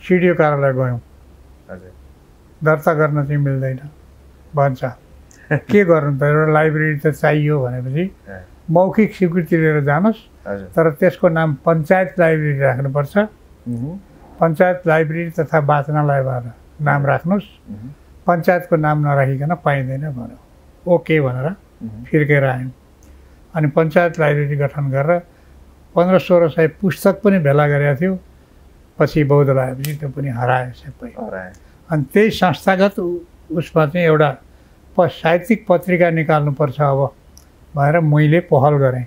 सिडिओ कार्यालय गयौँ। हजुर। दर्ता गर्न चाहिँ मिल्दैन भन्छ। के गर्नु त, एउटा लाइब्रेरी त चाहियो भनेपछि मौखिक स्वीकृति लिएर जानुहोस्, तर त्यसको नाम पञ्चायत लाइब्रेरी राख्नुपर्छ। पञ्चायत लाइब्रेरी तथा वाचनालय भनेर नाम राख्नुहोस्, पञ्चायतको नाम नराखिकन पाइँदैन भन्यो। ओके भनेर फिर्केर आयौँ। अनि पञ्चायत लाइब्रेरी गठन गरेर 1500-1600 पुस्तक पनि भेला गरेका थियो। पछि बौद्ध लगाएपछि त्यो पनि हरायो सबै। अनि त्यही संस्थागत उसमा चाहिँ एउटा साहित्यिक पत्रिका निकाल्नुपर्छ अब भनेर मैले पहल गरेँ।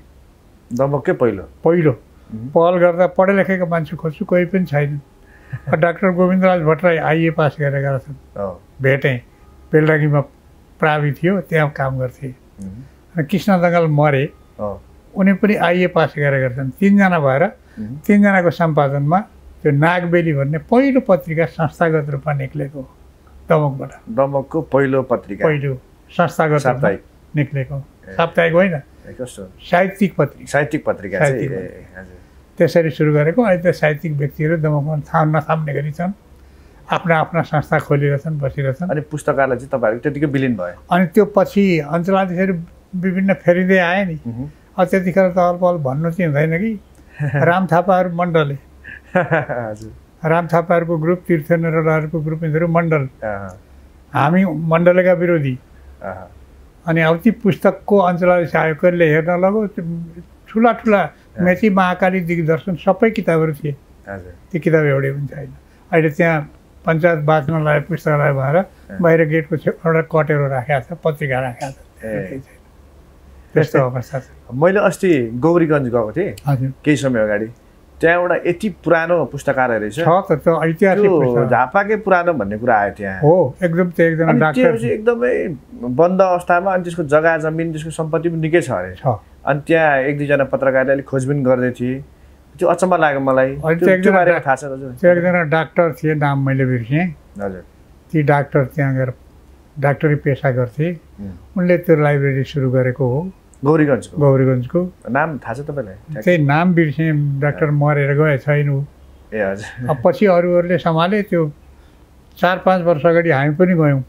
दमककै पहिलो पहल गर्दा पढे लेखेको मान्छे खोज्छु, कोही पनि छैन। डाक्टर गोविन्दराज भट्टराई आइए पास गरेका छन्, भेटेँ। बेलडाँगीमा प्रावि थियो, त्यहाँ काम गर्थे। अनि कृष्ण दङ्गाल मरे, उनी पनि आइए पास गरेका छन्। 3 जना भएर 3 जनाको सम्पादनमा त्यो नागबेली भन्ने पहिलो पत्रिका संस्थागत रूपमा निक्लेको दमकबाट। दमकको पहिलो पत्रिका, पहिलो संस्थागत साप्ताहिक निक्लेको। साप्ताहिक होइन, साहित्यिक पत्रिका चाहिँ। त्यसरी सुरु गरेको। अहिले त साहित्यिक व्यक्तिहरू दमकमा नथाम्ने गरी छन्, आफ्ना आफ्ना संस्था खोलिरहेछन्, बसिरहेछन्। अनि पुस्तकालय चाहिँ तपाईँहरू त्यतिकै विलिन भयो? अनि त्यो पछि अञ्चलाधीशहरू विभिन्न फेरिँदै आए नि। त्यतिखेर त अल्पअल्प भन्नु चाहिँ हुँदैन कि। राम थापाहरू मण्डले, राम थापाहरूको ग्रुप, तीर्थ निरलाहरूको ग्रुप, यिनीहरू मण्डल, हामी मण्डलका विरोधी। अनि अब ती पुस्तकको अञ्चलाधीश आयो, कहिले हेर्न लगो। ठुला ठुला मेची महाकाली दिग्दर्शन सबै किताबहरू थिए। ती किताब एउटै पनि छैन। अहिले त्यहाँ पञ्चायत वाचनालय पुस्तकालय भएर बाहिर गेटको एउटा कटेरो राखेको छ, पत्रिका राखेको छ। त्यस्तो अवस्था छ। मैले अस्ति गौरीगञ्ज गएको थिएँ केही समय अगाडि। त्यहाँ एउटा यति पुरानो पुस्तकालय रहेछ। त्यो ऐतिहासिक झापाकै पुरानो भन्ने कुरा आयो त्यहाँ। हो, एकदम। त्यो एकजना डाक्टर चाहिँ एकदमै बन्द अवस्थामा, अनि त्यसको जग्गा जमिन, त्यसको सम्पत्ति पनि निकै छ अरे। अनि त्यहाँ 1-2 जना पत्रकारले अलिक खोजबिन गर्दै थिए। त्यो अचम्म लाग्यो मलाई। त्यो बारेमा थाहा छ हजुर? त्यो एकजना डाक्टर थिए, नाम मैले बिर्सेँ। हजुर। ती डाक्टर त्यहाँ गएर डाक्टरी पेसा गर्थे। उनले त्यो लाइब्रेरी सुरु गरेको हो गौरीगञ्जको। नाम थाहा छ तपाईँलाई? त्यही नाम बिर्सेँ, डाक्टर मरेर गए छैन। ए हजुर। अब पछि अरूहरूले सम्हाले। त्यो 4-5 वर्ष अगाडि हामी पनि गयौँ।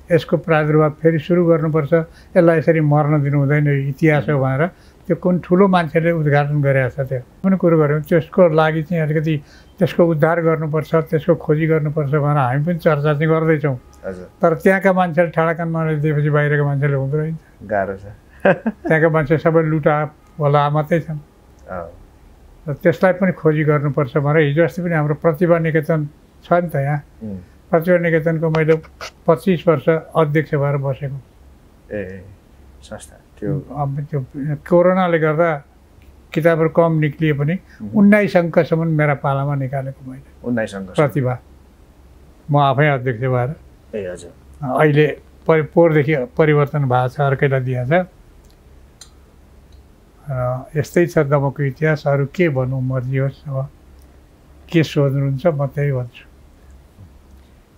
यसको प्रादुर्भाव फेरि सुरु गर्नुपर्छ, यसलाई यसरी मर्न दिनु हुँदैन, इतिहास हो भनेर त्यो कुन ठुलो मान्छेले उद्घाटन गरेको छ। त्यो पनि कुरो गऱ्यौँ। त्यसको लागि चाहिँ अलिकति त्यसको उद्धार गर्नुपर्छ, त्यसको खोजी गर्नुपर्छ भनेर हामी पनि चर्चा चाहिँ गर्दैछौँ। तर त्यहाँका मान्छेले ठाडाकान नलिदिएपछि बाहिरका मान्छेले हुँदो रहेछ। गाह्रो छ। त्यहाँका मान्छे सबै लुटा होला मात्रै छन्। र त्यसलाई पनि खोजी गर्नुपर्छ भनेर हिजो अस्ति पनि हाम्रो प्रतिभा निकेतन छ नि त यहाँ। प्रतिभा निकेतनको मैले 25 वर्ष अध्यक्ष भएर बसेको। संस्था त्यो। अब त्यो कोरोनाले गर्दा किताबहरू कम निक्लिए पनि 19 अङ्कसम्म मेरा पालामा निकालेको मैले। 19 अङ्क प्रतिभा, म आफै अध्यक्ष भएर। हजुर। अहिले पोहोरदेखि परिवर्तन भएको छ, अर्कैलाई दिएको छ। यस्तै छ दमकको इतिहास। अरू के भनौँ, मर्जी होस्। अब के सोध्नुहुन्छ म त्यही भन्छु।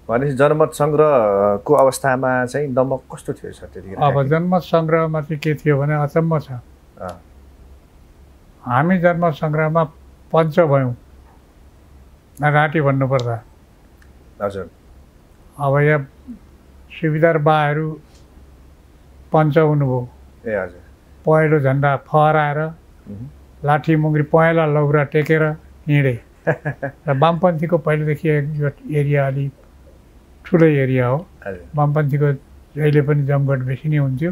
भनेपछि जनमत सङ्ग्रहको अवस्थामा चाहिँ दमक कस्तो थियो सर त्यतिखेर? अब जनमत सङ्ग्रहमा चाहिँ के थियो भने अचम्म छ। हामी जनमत सङ्ग्रहमा पञ्च भयौँ, राटी भन्नुपर्दा। हजुर। अब यहाँ सुविधार बाहरू पञ्च हुनुभयो। ए हजुर। पहेँलो झन्डा फहराएर, लाठी मुङ्ग्री पहेँला लौरा टेकेर हिँडे। र वामपन्थीको पहिलेदेखि यो एरिया अलि ठुलो एरिया हो। वामपन्थीको जहिले पनि जमघट बेसी नै हुन्थ्यो।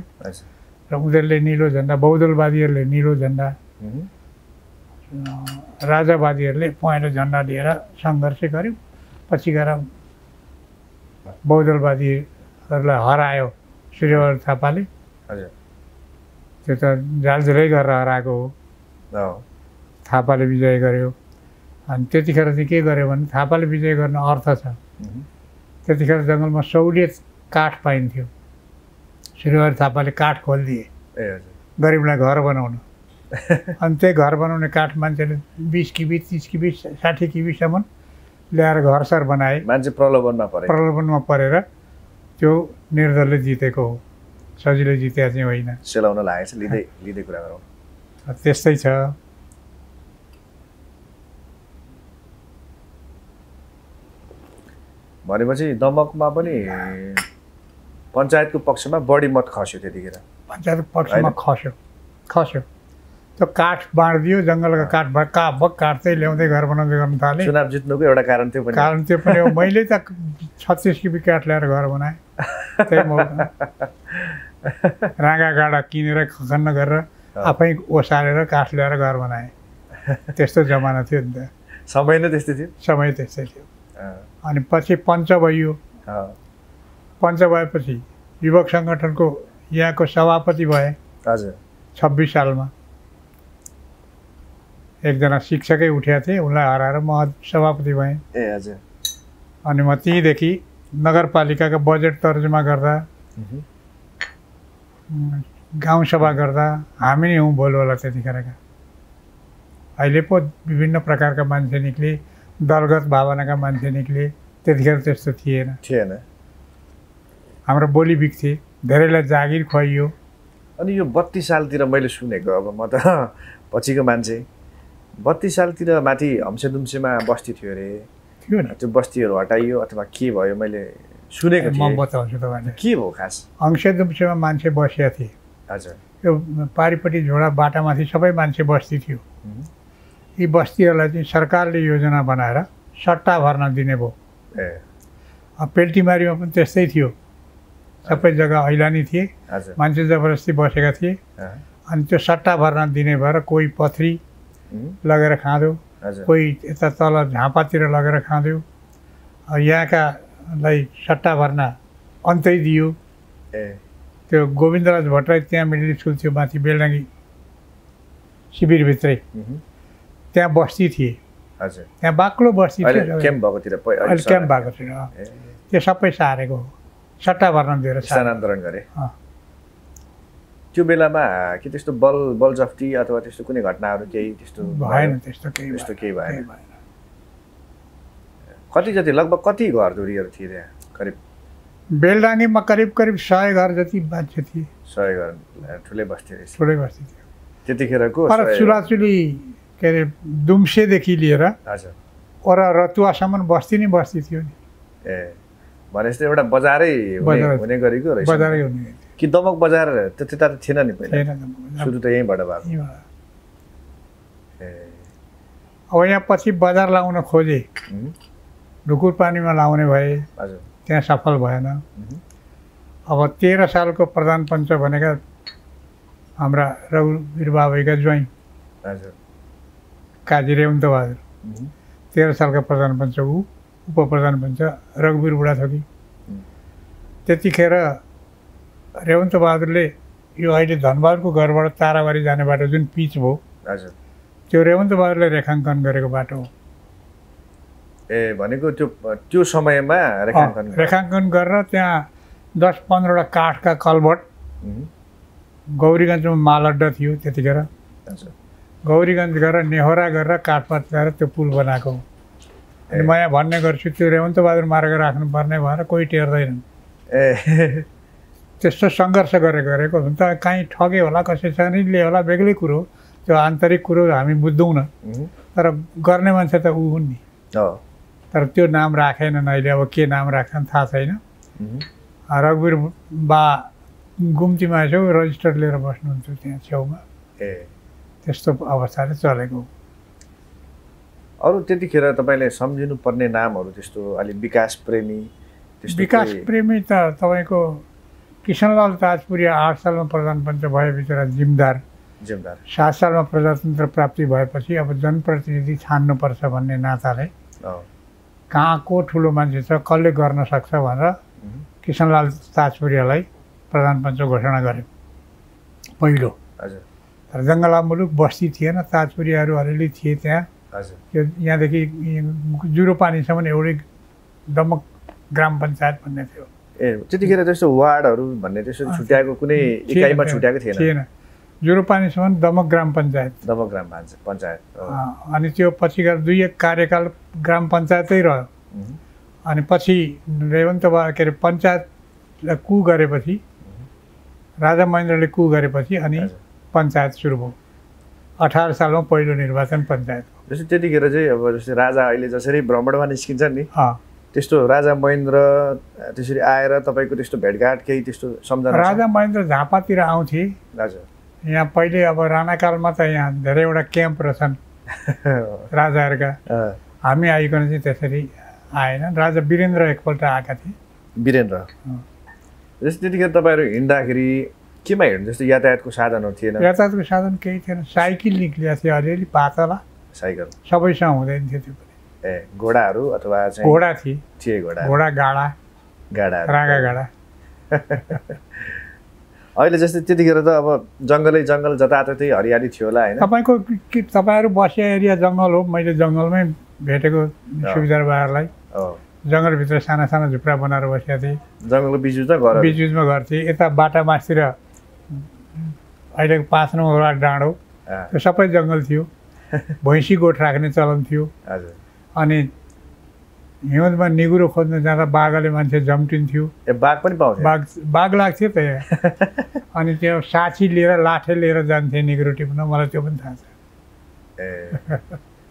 र उनीहरूले निलो झन्डा, बहुदलवादीहरूले निलो झन्डा, राजावादीहरूले पहेँलो झन्डा लिएर सङ्घर्ष गऱ्यौँ। पछि गएर बहुदलवादीहरूलाई हरायो सूर्यबहादुर थापाले। त्यो त जालझुलै गरेर हराएको हो। थापाले विजय गर्यो। अनि त्यतिखेर चाहिँ के गर्यो भने थापाले विजय गर्न अर्थ छ। त्यतिखेर जङ्गलमा सहुलियत काठ पाइन्थ्यो। श्रीहरि थापाले काठ खोलिदिए गरिबलाई घर बनाउन। अनि त्यही घर बनाउने काठ मान्छेले 20 किबी 30 किबी 60 किबीसम्म ल्याएर घरसर बनाए। मान्छे प्रलोभनमा परेर त्यो निर्दलले जितेको हो, सजिलै जितेको चाहिँ होइन। सेलाउन लागेको छ। लिँदै कुरा गरौँ। त्यस्तै छ। भनेपछि दमकमा पनि पञ्चायतको पक्षमा बढी मत खस्यो त्यतिखेर। पञ्चायतको पक्षमा खस्यो। त्यो काठ बाँडिदियो, जङ्गलका काठ काट्दै ल्याउँदै घर बनाउँदै गर्न थाले। चुनाव जित्नुको एउटा कारण त्यो पनि हो। मैले त 36 किबी काठ ल्याएर घर बनाएँ। त्यही मौका राँगा गाडा किनेर खखन्न गरेर आफै ओसारेर काठ ल्याएर घर बनाएँ। त्यस्तो जमाना थियो नि त। समय नै त्यस्तै थियो। समय त्यस्तै थियो। अनि पछि पञ्च भइयो। पञ्च भएपछि युवक सङ्गठनको यहाँको सभापति भए। हजुर। 26 सालमा एकजना शिक्षकै उठेका थिए, उनलाई हराएर म सभापति भएँ। हजुर। अनि म त्यहीँदेखि नगरपालिकाका बजेट तर्जुमा गर्दा, गाउँ सभा गर्दा हामी नै हौँ बोलवाला त्यतिखेरका। अहिले पो विभिन्न प्रकारका मान्छे निक्ले, दलगत भावनाका मान्छे निक्ले। त्यतिखेर त्यस्तो थिएन। हाम्रो बोली बिक्थे, धेरैलाई जागिर खुवाइयो। अनि यो 32 सालतिर मैले सुनेको, अब म त पछिको मान्छे, 32 सालतिर माथि हम्सेदुम्सेमा बस्ती थियो अरे। थियो नि। त्यो बस्तीहरू हटाइयो अथवा के भयो मैले सुनेको थिएँ। म बताउँछु तपाईँलाई के भयो खास। हम्सेदुम्सेमा मान्छे बसेका थिए। हजुर। यो पारिपट्टि झोडा बाटामाथि सबै मान्छे बस्ती थियो। यी बस्तीहरूलाई चाहिँ सरकारले योजना बनाएर सट्टा भर्न दिने भयो। पेल्टीमारीमा पनि त्यस्तै थियो। सबै जग्गा ऐलानी थिए, मान्छे जबरजस्ती बसेका थिए। अनि त्यो सट्टा भर्न दिने भएर कोही पथरी लगेर खाँदो, कोही यता तल झाँपातिर लगेर खाँदो। यहाँकालाई सट्टा भर्न अन्तै दियो। त्यो गोविन्दराज भट्टराई त्यहाँ मिडल स्कुल थियो माथि बेलडाङ्गी शिविरभित्रै, त्यहाँ बस्ती थिए। त्यहाँ बाक्लो बस्ती थियो। अहिले क्याम्प भएको थियो। त्यो सबै सारेको हो, सट्टा भर्न दिएर स्थानान्तरण गरे। त्यो बेलामा के त्यस्तो बलजफ्ती अथवा त्यस्तो कुनै घटनाहरू केही त्यस्तो भएन? त्यस्तो केही भएन। कति जति लगभग कति घरधुरीहरू थिए त्यहाँ? करिब बेलडाङ्गीमा करिब 100 घर जति मान्छे थिए। 100 घर। ठुलै बस्ती रहेछ। ठुलै बस्ती थियो त्यतिखेरको। पर चुलाचुली के अरे दुम्सेदेखि लिएर और रतुवासम्म बस्ती नै बस्ती थियो नि। भनेपछि एउटा बजारै हुने गरेको रहेछ। बजारै हुने कि दमक बजार त्यता त थिएन नि पहिला? सुरु त यहीँबाट भएको। अब यहाँ पछि बजार लाउन खोजे, ढुकुर पानीमा लाउने भए, त्यहाँ सफल भएन। अब 13 सालको प्रधान पञ्च भनेका हाम्रा रघुवीर बाबैका ज्वाइँ काजी रेवन्त बहादुर 13 सालका प्रधान पञ्च, उप प्रधान पञ्च रघुवीर बुढाथोकी। त्यतिखेर रेवन्त बहादुरले यो अहिले धनबहादुरको घरबाट ताराबारी जाने बाटो जुन पिच भयो, त्यो रेवन्त बहादुरले रेखाङ्कन गरेको बाटो हो। भनेको त्यो समयमा रेखाङ्कन गरेर त्यहाँ 10-15 वटा काठका कलभट, गौरीगञ्जमा माल अड्डा थियो त्यतिखेर। गौरीगञ्ज गरेर नेहोरा गरेर काठपात गरेर त्यो पुल बनाएको हो। अनि म यहाँ भन्ने गर्छु, त्यो रेवन्त बहादुर मार्ग राख्नुपर्ने भनेर कोही टेर्दैनन्। त्यस्तो सङ्घर्ष गरेको हुन्छ। कहीँ ठगे होला, कसैले होला, बेग्लै कुरो, त्यो आन्तरिक कुरो हामी बुझ्दैनौँ न। तर गर्ने मान्छे त ऊ हुन् नि। तर त्यो नाम राखेनन् अहिले। अब के नाम राख्छन् थाहा छैन। रघुवीर बा गुम्तीमा यसो रजिस्टर लिएर बस्नुहुन्छ त्यहाँ छेउमा। त्यस्तो अवस्थाले चलेको। अरू त्यतिखेर तपाईँले सम्झिनु पर्ने नामहरू त्यस्तो अलि विकास प्रेमी? विकास प्रेमी त तपाईँको किसनलाल ताजपुरिया 8 सालमा प्रधान पञ्च भए बिचरा जिम्दार। 7 सालमा प्रजातन्त्र प्राप्ति भएपछि अब जनप्रतिनिधि छान्नुपर्छ भन्ने नाताले कहाँ को ठुलो मान्छे छ, कसले गर्न सक्छ भनेर किसनलाल ताजपुरियालाई प्रधान पञ्च घोषणा गर्यो पहिलो। हजुर तर जङ्गला मुलुक बस्ती थिएन, ताजपुरियाहरू अलिअलि थिए त्यहाँ। हजुर यो यहाँदेखि जुरोपानीसम्म एउटै दमक ग्राम पञ्चायत भन्ने थियो। ए त्यतिखेर त्यस्तो वार्डहरू भन्ने त्यस्तो छुट्याएको कुनै इकाइमा छुट्याएको थिएन। जुरोपानीसम्म दमक ग्राम पञ्चायत। दमक ग्राम पञ्चायत। अनि त्यो पछि गएर 2 कार्यकाल ग्राम पञ्चायतै रह्यो। अनि पछि रेवन्त के अरे पञ्चायतलाई कु गरेपछि, राजा महेन्द्रले कु गरेपछि अनि पञ्चायत सुरु भयो। 18 सालमा पहिलो निर्वाचन पञ्चायतको। जस्तै त्यतिखेर चाहिँ अब जस्तै राजा अहिले जसरी भ्रमणमा निस्किन्छन् नि, त्यस्तो राजा महेन्द्र त्यसरी आएर तपाईँको त्यस्तो भेटघाट केही त्यस्तो सम्झना? राजा महेन्द्र झापातिर आउँथे। हजुर यहाँ पहिले अब राणाकालमा त यहाँ धेरैवटा क्याम्प रहेछन् राजाहरूका। हामी आइकन चाहिँ त्यसरी आएन। राजा वीरेन्द्र एकपल्ट आएका थिए। वीरेन्द्र जस्तै त्यतिखेर तपाईँहरू हिँड्दाखेरि केमा हिँड्नु? जस्तो यातायातको साधनहरू थिएन? यातायातको साधन केही थिएन। साइकल निक्लिएको थियो अलिअलि पातला। साइकल सबैसँग हुँदैन थियो त्यो पनि। ए घोडाहरू अथवा चाहिँ घोडा थिए। घोडा गाडा रागा गाडा। अहिले जस्तै त्यतिखेर त अब जङ्गल जताततै हरियाली थियो होला होइन? तपाईँहरू बसे एरिया जङ्गल हो। मैले जङ्गलमै भेटेको सुविधा बारलाई। जङ्गलभित्र साना साना झुप्रा बनाएर बसेका थिएँ। जङ्गलको बिचमा घर थिएँ। यता बाटा मासतिर अहिलेको 5 नम्बर डाँडो त्यो सबै जङ्गल थियो। भैँसी गोठ राख्ने चलन थियो। अनि हिउँदमा निगुरो खोज्न जाँदा बाघले मान्छे जम्टिन्थ्यो। बाघ पनि पाउँथ्यो? बाघ लाग्थ्यो त यहाँ। अनि त्यो साँची लिएर लाठे लिएर जान्थे निगुरो टिप्न। मलाई त्यो पनि थाहा छ।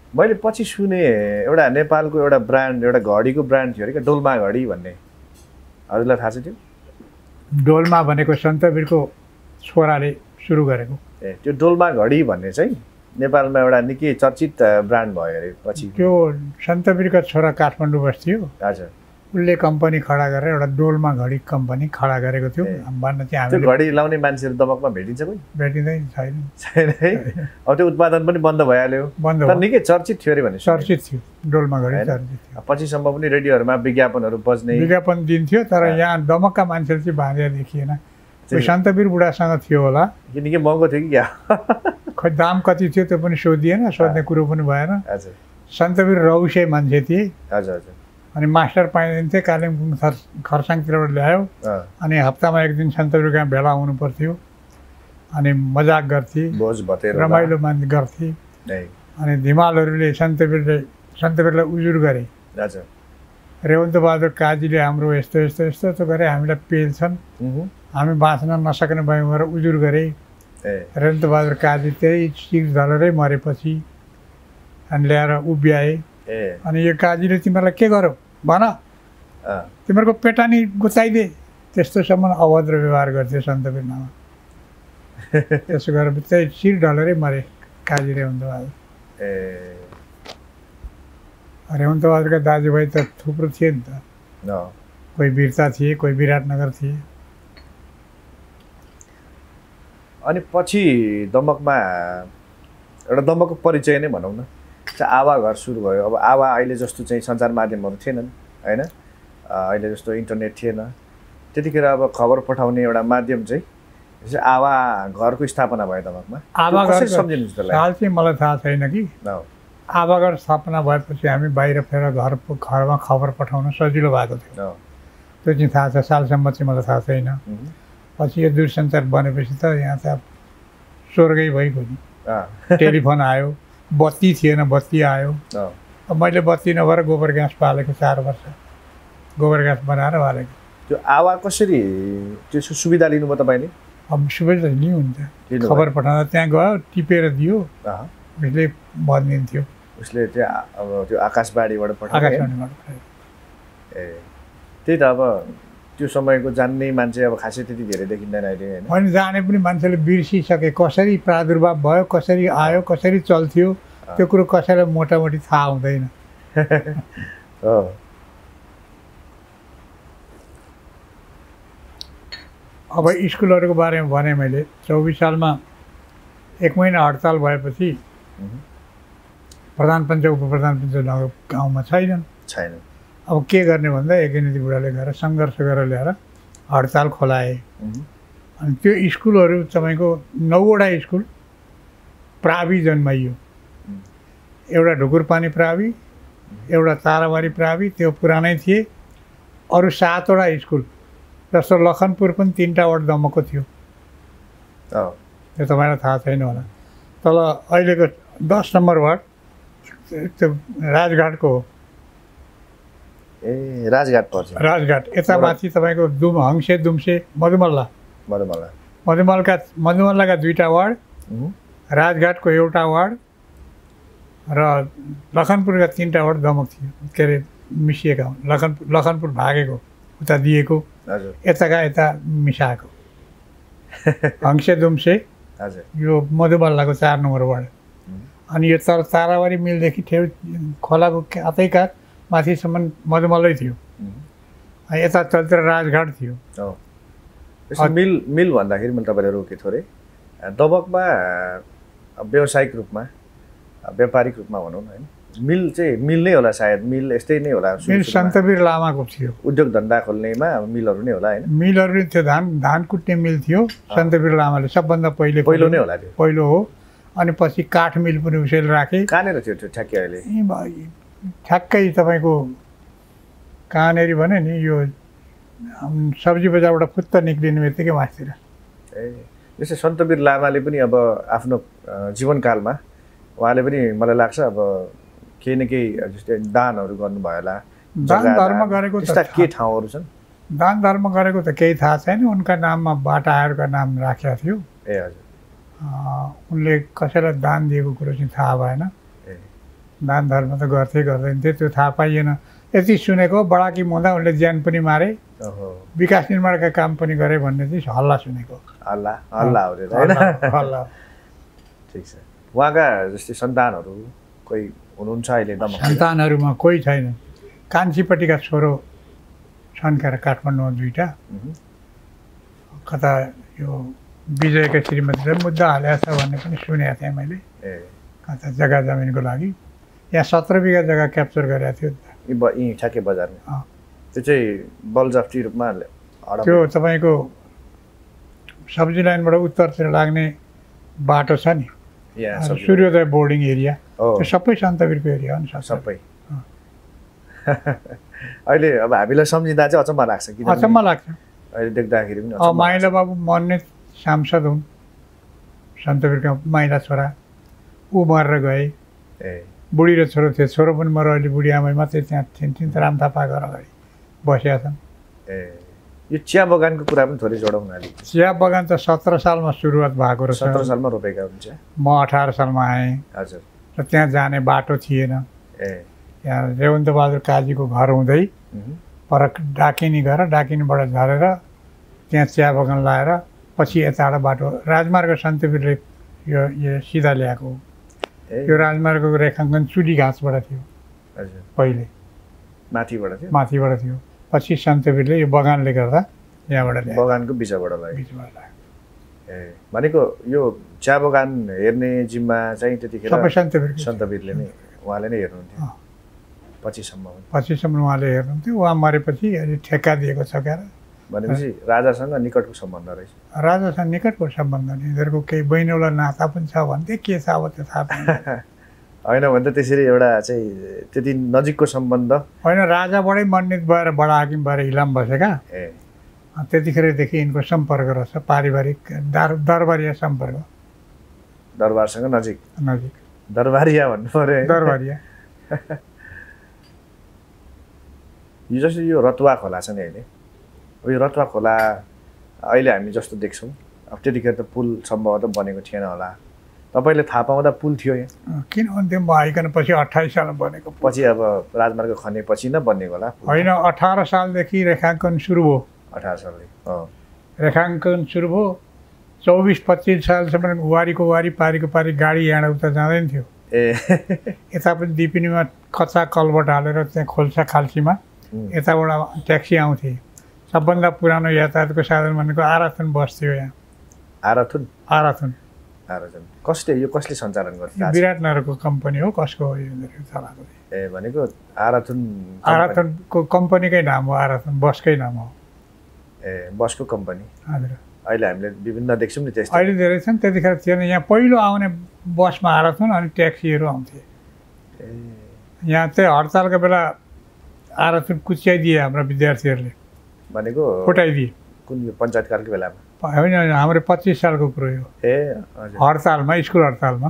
मैले पछि सुने एउटा नेपालको एउटा ब्रान्ड, एउटा घडीको ब्रान्ड थियो अरे क्या, डोल्मा घडी भन्ने। हजुरलाई थाहा छ त्यो? डोल्मा भनेको सन्तवीरको छोराले सुरु गरेको। त्यो डोल्मा घडी भन्ने चाहिँ नेपालमा एउटा निकै चर्चित ब्रान्ड भयो अरे पछि। त्यो सन्तवीरका छोरा काठमाडौँ बस्थ्यो। हजुर उसले कम्पनी खडा गरेर एउटा डोल्मा घडी कम्पनी खडा गरेको थियो। भन्न चाहिँ हामीले घडी लाउने मान्छेहरू दमकमा भेटिन्छ कोही? भेटिँदैन, छैन है। अब त्यो उत्पादन पनि बन्द भइहाल्यो। तर निकै चर्चित थियो अरे भने? चर्चित थियो डोल्मा घडी, चर्चित थियो। पछिसम्म पनि रेडियोहरूमा विज्ञापनहरू बज्ने, विज्ञापन दिन्थ्यो। तर यहाँ दमकका मान्छेले चाहिँ भाँदिया देखिएन। त्यो सन्तवीर बुढासँग थियो होला। किनकि महँगो थियो कि क्या? खै दाम कति थियो त्यो पनि सोधिएन, सोध्ने कुरो पनि भएन। हजुर सन्तवीर रौसे मान्छे थिए। हजुर हजुर। अनि मास्टर पाइदिन्थे। कालिम्पोङ खरसाङतिरबाट ल्यायो। अनि हप्तामा 1 दिन सन्तवीर कहाँ भेला हुनु पर्थ्यो। अनि मजाक गर्थे, रमाइलो गर्थे। अनि धिमालहरूले सन्तवीरलाई उजुर गरे। रेवन्त बहादुर काजीले हाम्रो यस्तो यस्तो यस्तो यस्तो गरे, हामीलाई पेल्छन्, हामी बाँच्न नसक्ने भयौँ गरेर उजुर गरे। रेवन्त बहादुर काजी त्यही सिर झलेरै मरेपछि अनि ल्याएर उभ्याए। अनि यो काजीले तिमीहरूलाई के गर्यो भन, तिमीहरूको पेटानी गुचाइदे, त्यस्तोसम्म अभद्र व्यवहार गर्थ्यो सन्तवीरमा। त्यसो गरेर त्यही सिर ढलेरै मरे काजी रेवन्त बहादुर। रेवन्त बहादुरका दाजुभाइ त थुप्रो थिए नि त। कोही वीरता थिए, कोही विराटनगर थिए। अनि पछि दमकमा एउटा दमकको परिचय नै भनौँ न, आवा घर सुरु भयो। अब आवा अहिले जस्तो चाहिँ सञ्चार माध्यमहरू थिएनन् होइन, अहिले जस्तो इन्टरनेट थिएन। त्यतिखेर अब खबर पठाउने एउटा माध्यम चाहिँ आवा घरको स्थापना भयो दमकमा। आवा घर सम्झिनुहोस् त्यसलाई। हाल चाहिँ मलाई थाहा छैन कि। आवा घर स्थापना भएपछि हामी बाहिर फेर घरमा खबर पठाउन सजिलो भएको थियो। त्यो चाहिँ थाहा छ। सालसम्म चाहिँ मलाई थाहा छैन। पछि यो दूरसञ्चार बनेपछि त यहाँ त स्वर्गै भइगयो नि। टेलिफोन आयो, बत्ती थिएन, बत्ती आयो। अब मैले बत्ती नभएर गोबर ग्यास पालेको 4 वर्ष, गोबर ग्यास बनाएर बालेको। त्यो आवा कसरी त्यसको सुविधा लिनुभयो तपाईँले? अब सुविधा नि हुन्छ, खबर पठाउँदा त्यहाँ गयो, टिपेर दियो, उसले भनिदिन्थ्यो। उसले अब त्यो आकाशवाणीबाट पठायो। ए त्यही त। अब त्यो समयको जान्ने मान्छे अब खासै त्यति धेरै देखिँदैन अहिले होइन। अनि जाने पनि मान्छेले बिर्सिसके, कसरी प्रादुर्भाव भयो, कसरी आयो, कसरी चल्थ्यो, त्यो कुरो कसैलाई मोटामोटी थाहा हुँदैन। अब स्कुलहरूको बारेमा भने मैले 24 सालमा 1 महिना हडताल भएपछि प्रधान पञ्च उपप्रधान पञ्च गाउँमा छैन। अब के गर्ने भन्दा एकनिधि बुढाले गएर सङ्घर्ष गरेर ल्याएर हडताल खोलाए। अनि त्यो स्कुलहरू तपाईँको 9वटा स्कुल प्रावि जन्माइयो। एउटा ढुकुरपानी प्रावि, एउटा ताराबारी प्रावि, त्यो पुरानै थिए। अरू 7वटा स्कुल जस्तो लखनपुर पनि 3टा वार्ड दमकको थियो। त्यो तपाईँलाई थाहा छैन होला। तल अहिलेको 10 नम्बर वार्ड त्यो राजघाटको हो। ए राजघाट पर्छ। राजघाट यता माथि तपाईँको हङ्से दुम्से मधुमल्लाका 2टा वार्ड, राजघाटको एउटा वार्ड र लखनपुरका 3टा वार्ड दमक थियो। के अरे मिसिएका हुन्। लखनपुर भागेको उता दिएको, यताका यता मिसाएको। हङ्से दुम्से यो मधुमल्लाको 4 नम्बर वार्ड। अनि यो ताराबारी मिलदेखि खोलाको कातै कात माथिसम्म मधुमल्लै थियो। यता तलतिर राजघाट थियो। मिल भन्दाखेरि मैले तपाईँले रोकेँ थोरै। दमकमा व्यावसायिक रूपमा व्यापारिक रूपमा भनौँ न होइन, मिल चाहिँ मिल नै होला सायद। मिल यस्तै नै होला। मिल सन्तवीर लामाको थियो। उद्योग धन्दा खोल्नेमा मिलहरू नै होला होइन। मिलहरू नै थियो। धान कुट्ने मिल थियो। सन्तवीर लामाले सबभन्दा पहिलो नै होला त्यो। पहिलो हो। अनि पछि काठ मिल पनि उसैले राखे। कहाँनिर थियो त्यो ठ्याक्कै अहिले? ठ्याक्कै तपाईँको कहाँनिर भने नि यो सब्जी बजारबाट फुत्त निक्लिने बित्तिकै मासतिर। जस्तै सन्तवीर लामाले पनि अब आफ्नो जीवनकालमा उहाँले पनि मलाई लाग्छ अब केही न केही जस्तै दानहरू गर्नुभयो होला। दान धर्म गरेको त्यस्ता के ठाउँहरू छन्? दान धर्म गरेको त केही थाहा छैन। उनका नाममा बाटाहरूका नाम राखेको थियो। ए हजुर। उनले कसैलाई दान दिएको कुरो चाहिँ थाहा भएन। दान धर्म त गर्दैन थियो, त्यो थाहा पाइएन। यति सुनेको बडाकी हुँदा उनले ज्यान पनि मारे, विकास निर्माणका काम पनि गरे भन्ने चाहिँ हल्ला सुनेको। हल्ला हो रे हैन? हल्ला। ठिक छ। उहाँका जस्तै सन्तानहरू कोही हुनुहुन्छ अहिले? सन्तानहरूमा कोही छैन। कान्छीपट्टिका छोरो छन् के अरे काठमाडौँमा 2टा। कता यो विजयका श्रीमतीले मुद्दा हालेको छ भन्ने पनि सुनेको थिएँ मैले। कता जग्गा जमिनको लागि यहाँ 17 बिघा जग्गा क्याप्चर गरेको थियो। यहीँ ठ्याक्कै बजारमा। त्यो चाहिँ बलजफ्ती रूपमा त्यो तपाईँको सब्जी लाइनबाट उत्तरतिर लाग्ने बाटो छ नि, सूर्योदय बोर्डिङ एरिया, त्यो सबै सन्तवीरको एरिया हो नि सबै। अहिले अब हामीलाई सम्झिँदा चाहिँ अचम्म लाग्छ। किन अचम्म लाग्छ अहिले देख्दाखेरि पनि। माइला बाबु मन्ने सांसद हुन्, सन्तवीरका माइला छोरा। ऊ मरेर गए। बुढी र छोरो थियो। छोरो पनि मरेर अहिले बुढी आमै मात्रै त्यहाँ थिइन्। राम थापाको अगाडि बसेका छन्। यो चिया बगानको कुरा पनि थोरै जोडौँ न। चिया बगान त 17 सालमा सुरुवात भएको रहेछ। 17 सालमा रोपेका हुन्छ। म 18 सालमा आएँ। हजुर। र त्यहाँ जाने बाटो थिएन। यहाँ रेवन्तबहादुर काजीको घर हुँदै पर डाकिनी गएर डाकिनीबाट झरेर त्यहाँ चिया बगान लाएर पछि यताबाट बाटो राजमार्ग सन्तवीरले यो सिधा ल्याएको हो। यो राजमार्गको रेखाङ्कन चुली घाँसबाट थियो पहिले, माथिबाट थियो। पछि सन्तवीरले यो बगानले गर्दा यहाँबाट ल्यायो। बगानको बिचबाट लाग्यो। भनेको यो चिया बगान हेर्ने जिम्मा चाहिँ त्यतिखेर सबै सन्तवीरले नै, उहाँले नै हेर्नुहुन्थ्यो पछिसम्म उहाँले हेर्नुहुन्थ्यो। उहाँ मरेपछि अहिले ठेक्का दिएको छ क्या। भनेपछि राजासँग निकटको सम्बन्ध रहेछ। राजासँग निकटको सम्बन्ध नि, यिनीहरूको केही बहिनीवाला नाता पनि छ भन्थे। के छ अब त्यो थाहा पाएन। होइन भने त त्यसरी एउटा चाहिँ त्यति नजिकको सम्बन्ध होइन। राजाबाटै मनोनित भएर बडा हाकिम भएर इलाम बसेका। त्यतिखेरदेखि यिनको सम्पर्क रहेछ, पारिवारिक दरबारिया सम्पर्क। दरबारसँग नजिक दरबारिया भन्नु पर्यो। दरबारिया। यो जस्तो यो रतुवा खोला छ नि अहिले, अब यो रतुवा खोला अहिले हामी जस्तो देख्छौँ, अब त्यतिखेर त पुल सम्भवतः बनेको थिएन होला। तपाईँले थाहा पाउँदा पुल थियो यहाँ? किन भन्थ्यो म आइकन पछि 28 सालमा बनेको। पछि अब राजमार्ग खनेपछि न बनेको होला? होइन, 18 सालदेखि रेखाङ्कन सुरु भयो। 18 सालदेखि रेखाङ्कन सुरु भयो। 24-25 सालसम्म वारीको वारी पारीको पारी गाडी यहाँ उता जाँदैन थियो। यता पनि दिपिनीमा कच्चा कलबाट हालेर त्यहाँ खोल्सा खाल्सीमा यताबाट ट्याक्सी आउँथे। सबभन्दा पुरानो यातायातको साधन भनेको आराथुन बस थियो यहाँ। आराथुन कसले सञ्चालन गर्थ्यो? विराटनगरको कम्पनी हो। कसको हो यो चलाएको? भनेको आराथुनको कम्पनीकै नाम हो। आराथुन बसकै नाम हो। बसको कम्पनी। हजुर। अहिले हामीले विभिन्न देख्छौँ नि त्यस्तो। अहिले धेरै छन्, त्यतिखेर थिएन। यहाँ पहिलो आउने बसमा आएर छन्, अनि ट्याक्सीहरू आउँथे। यहाँ चाहिँ हडतालको बेला आएर चाहिँ कुच्याइदिए हाम्रा विद्यार्थीहरूले, भनेको फुटाइदिए। कुन यो पञ्चायतकालको बेलामा? होइन, हाम्रो 25 सालको कुरो हो। हडतालमा, स्कुल हडतालमा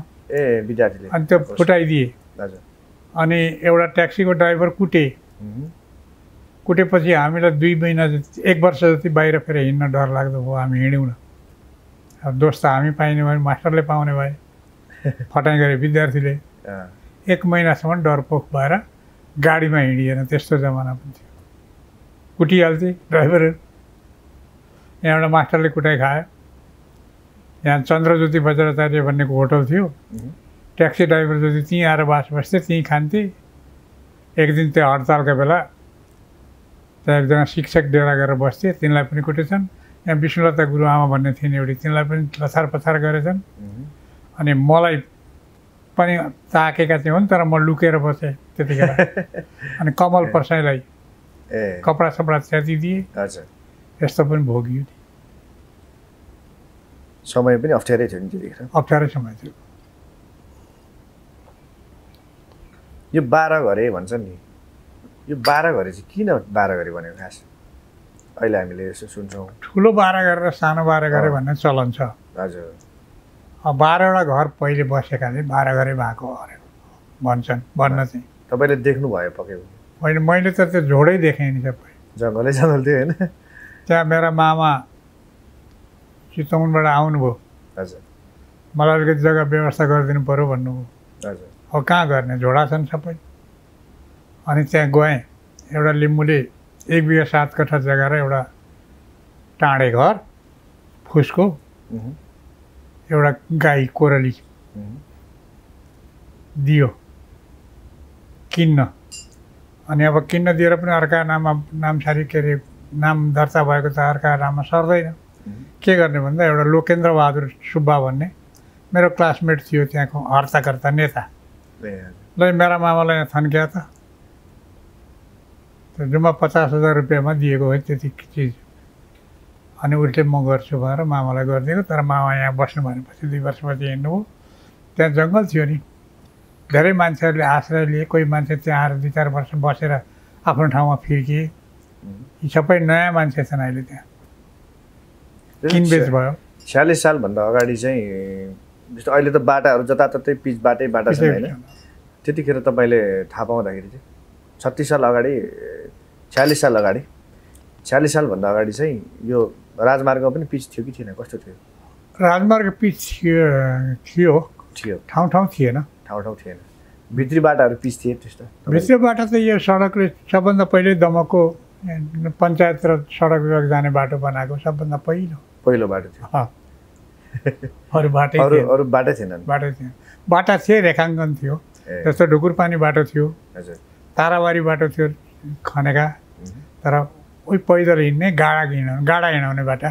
विद्यार्थीले अनि त्यो फुटाइदिए। हजुर। अनि एउटा ट्याक्सीको ड्राइभर कुटेपछि हामीलाई 2 महिना जति 1 वर्ष जति बाहिर फेर हिँड्न डर लाग्दो भयो। हामी हिँड्यौँ न। अब दोष त हामी पाइने भयो, मास्टरले पाउने भए, फटाइ गरे विद्यार्थीले। 1 महिनासम्म डरपोक भएर गाडीमा हिँडिएन। त्यस्तो जमाना पनि थियो। कुटिहाल्थे ड्राइभरहरू। यहाँ एउटा मास्टरले कुटाइ खायो। यहाँ चन्द्रज्योति वज्राचार्य भन्नेको होटल थियो। ट्याक्सी ड्राइभर जति त्यहीँ आएर बस्थे, त्यहीँ खान्थे। एक दिन त्यो हडतालका बेला त्यहाँ एकजना शिक्षक डेरा गरेर बस्थे, तिनलाई पनि कुटेछन्। यहाँ विष्णुलता गुरुआमा भन्ने थिइन् एउटी, तिनलाई पनि लछार पछार गरेछन्। अनि मलाई पनि ताकेका थियौँ तर म लुकेर बसेँ त्यतिखेर। अनि कमल पर्साईलाई कपडा सपडा च्यातिदिए। यस्तो पनि भोगियो। समय पनि अप्ठ्यारै थियो नि त्यतिखेर। अप्ठ्यारै समय थियो। यो 12 घरे भन्छ नि, यो 12 घरे चाहिँ किन 12 घरे भनेको खास? अहिले हामीले यसो सुन्छौँ ठुलो 12 घरे र सानो 12 घरे भन्ने चलन छ। हजुर। 12वटा घर पहिले बसेकाले 12 घरे भएको अरे भन्छन्। भन्न चाहिँ तपाईँले देख्नुभयो पक्कै पनि? मैले त त्यो झोडै देखेँ नि सबै। जङ्गलै जङ्गल थियो होइन? त्यहाँ मेरा मामा चितवनबाट आउनुभयो। हजुर। मलाई अलिकति जग्गा व्यवस्था गरिदिनु पऱ्यो भन्नुभयो। हजुर। अब कहाँ गर्ने, झोडा छन् सबै। अनि त्यहाँ गएँ। एउटा लिम्बूले 1 बिघा 7 कट्ठा जग्गा र एउटा टाँडे घर फुसको, एउटा गाई कोरली दियो किन्न। अनि अब किन्न दिएर पनि अर्का नाम सारी के अरे नाम दर्ता भएको त अर्का नाममा सर्दैन। के गर्ने भन्दा एउटा लोकेन्द्र बहादुर सुब्बा भन्ने मेरो क्लासमेट थियो त्यहाँको हर्ताकर्ता नेता। ल मेरा मामालाई यहाँ थन्क्या त जुम्मा 50,000 रुपियाँमा दिएको है त्यति चिज। अनि उसले म गर्छु भनेर मामालाई गरिदिएको। तर मामा यहाँ बस्नु भनेपछि 2 वर्षपछि हिँड्नुभयो। त्यहाँ जङ्गल थियो नि, धेरै मान्छेहरूले आश्रय लिए। कोही मान्छे त्यहाँ आएर 2-4 वर्ष बसेर आफ्नो ठाउँमा फिर्किए। यी सबै नयाँ मान्छे छन् अहिले त्यहाँ। किनबेच भयो। 46 सालभन्दा अगाडि चाहिँ जस्तो अहिले त बाटाहरू जताततै पिच बाटै बाटा छ होइन? त्यतिखेर तपाईँले थाहा पाउँदाखेरि चाहिँ 36 साल अगाडि 46 साल अगाडि 46 सालभन्दा अगाडि चाहिँ यो राजमार्गमा पनि पिच थियो कि थिएन? कस्तो थियो? राजमार्ग पिच थियो। ठाउँ ठाउँ थिएन। ठाउँ ठाउँ थिएन। भित्री बाटाहरू पिच थिए त्यस्तो? भित्री बाटा त यो सडकले सबभन्दा पहिले दमकको पञ्चायत र सडक विभाग जाने बाटो बनाएको सबभन्दा पहिलो बाटो थियो। अरू बाटै थिएन। बाटा थिए, रेखाङ्कन थियो। जस्तो ढुकुरपानी बाटो थियो, ताराबारी बाटो थियो खनेका। तर उही पैदल हिँड्ने गाडा हिँडाउने बाटा।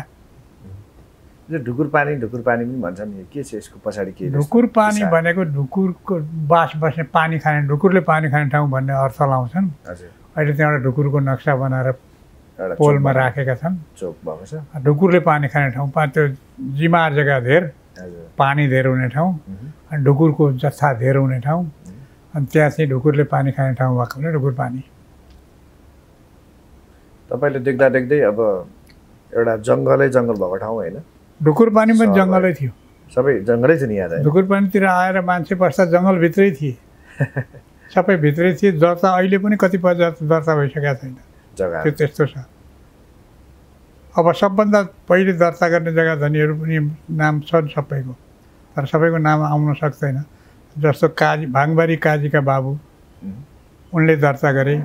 ढुकुरपानी पनि भन्छन्। के छ यसको पछाडि के? ढुकुरपानी भनेको ढुकुरको बास बस्ने पानी खाने, ढुकुरले पानी खाने ठाउँ भन्ने अर्थ लाउँछन्। अहिले त्यहाँ एउटा ढुकुरको नक्सा बनाएर पोलमा राखेका छन्। चोक भएको छ। ढुकुरले पानी खाने ठाउँ, त्यो जिमार जग्गा धेर, पानी धेर हुने ठाउँ, अनि ढुकुरको जत्था धेर हुने ठाउँ। अनि त्यहाँ चाहिँ ढुकुरले पानी खाने ठाउँ भएको भने ढुकुरपानी। तपाईँले देख्दा देख्दै अब एउटा जङ्गल भएको ठाउँ होइन? ढुकुरपानी पनि जङ्गलै थियो। सबै जङ्गलै थियो नि याद? ढुकुरपानीतिर आएर मान्छे बस्दा जङ्गलभित्रै थिए। सबै भित्रै थिए। दर्ता अहिले पनि कतिपय दर्ता भइसकेको छैन जग्गा, त्यो त्यस्तो छ। अब सबभन्दा पहिले दर्ता गर्ने जग्गा धनीहरू पनि नाम छन् सबैको, तर सबैको नाम आउन सक्दैन। जस्तो भाङबारी काजीका बाबु, उनले दर्ता गरे।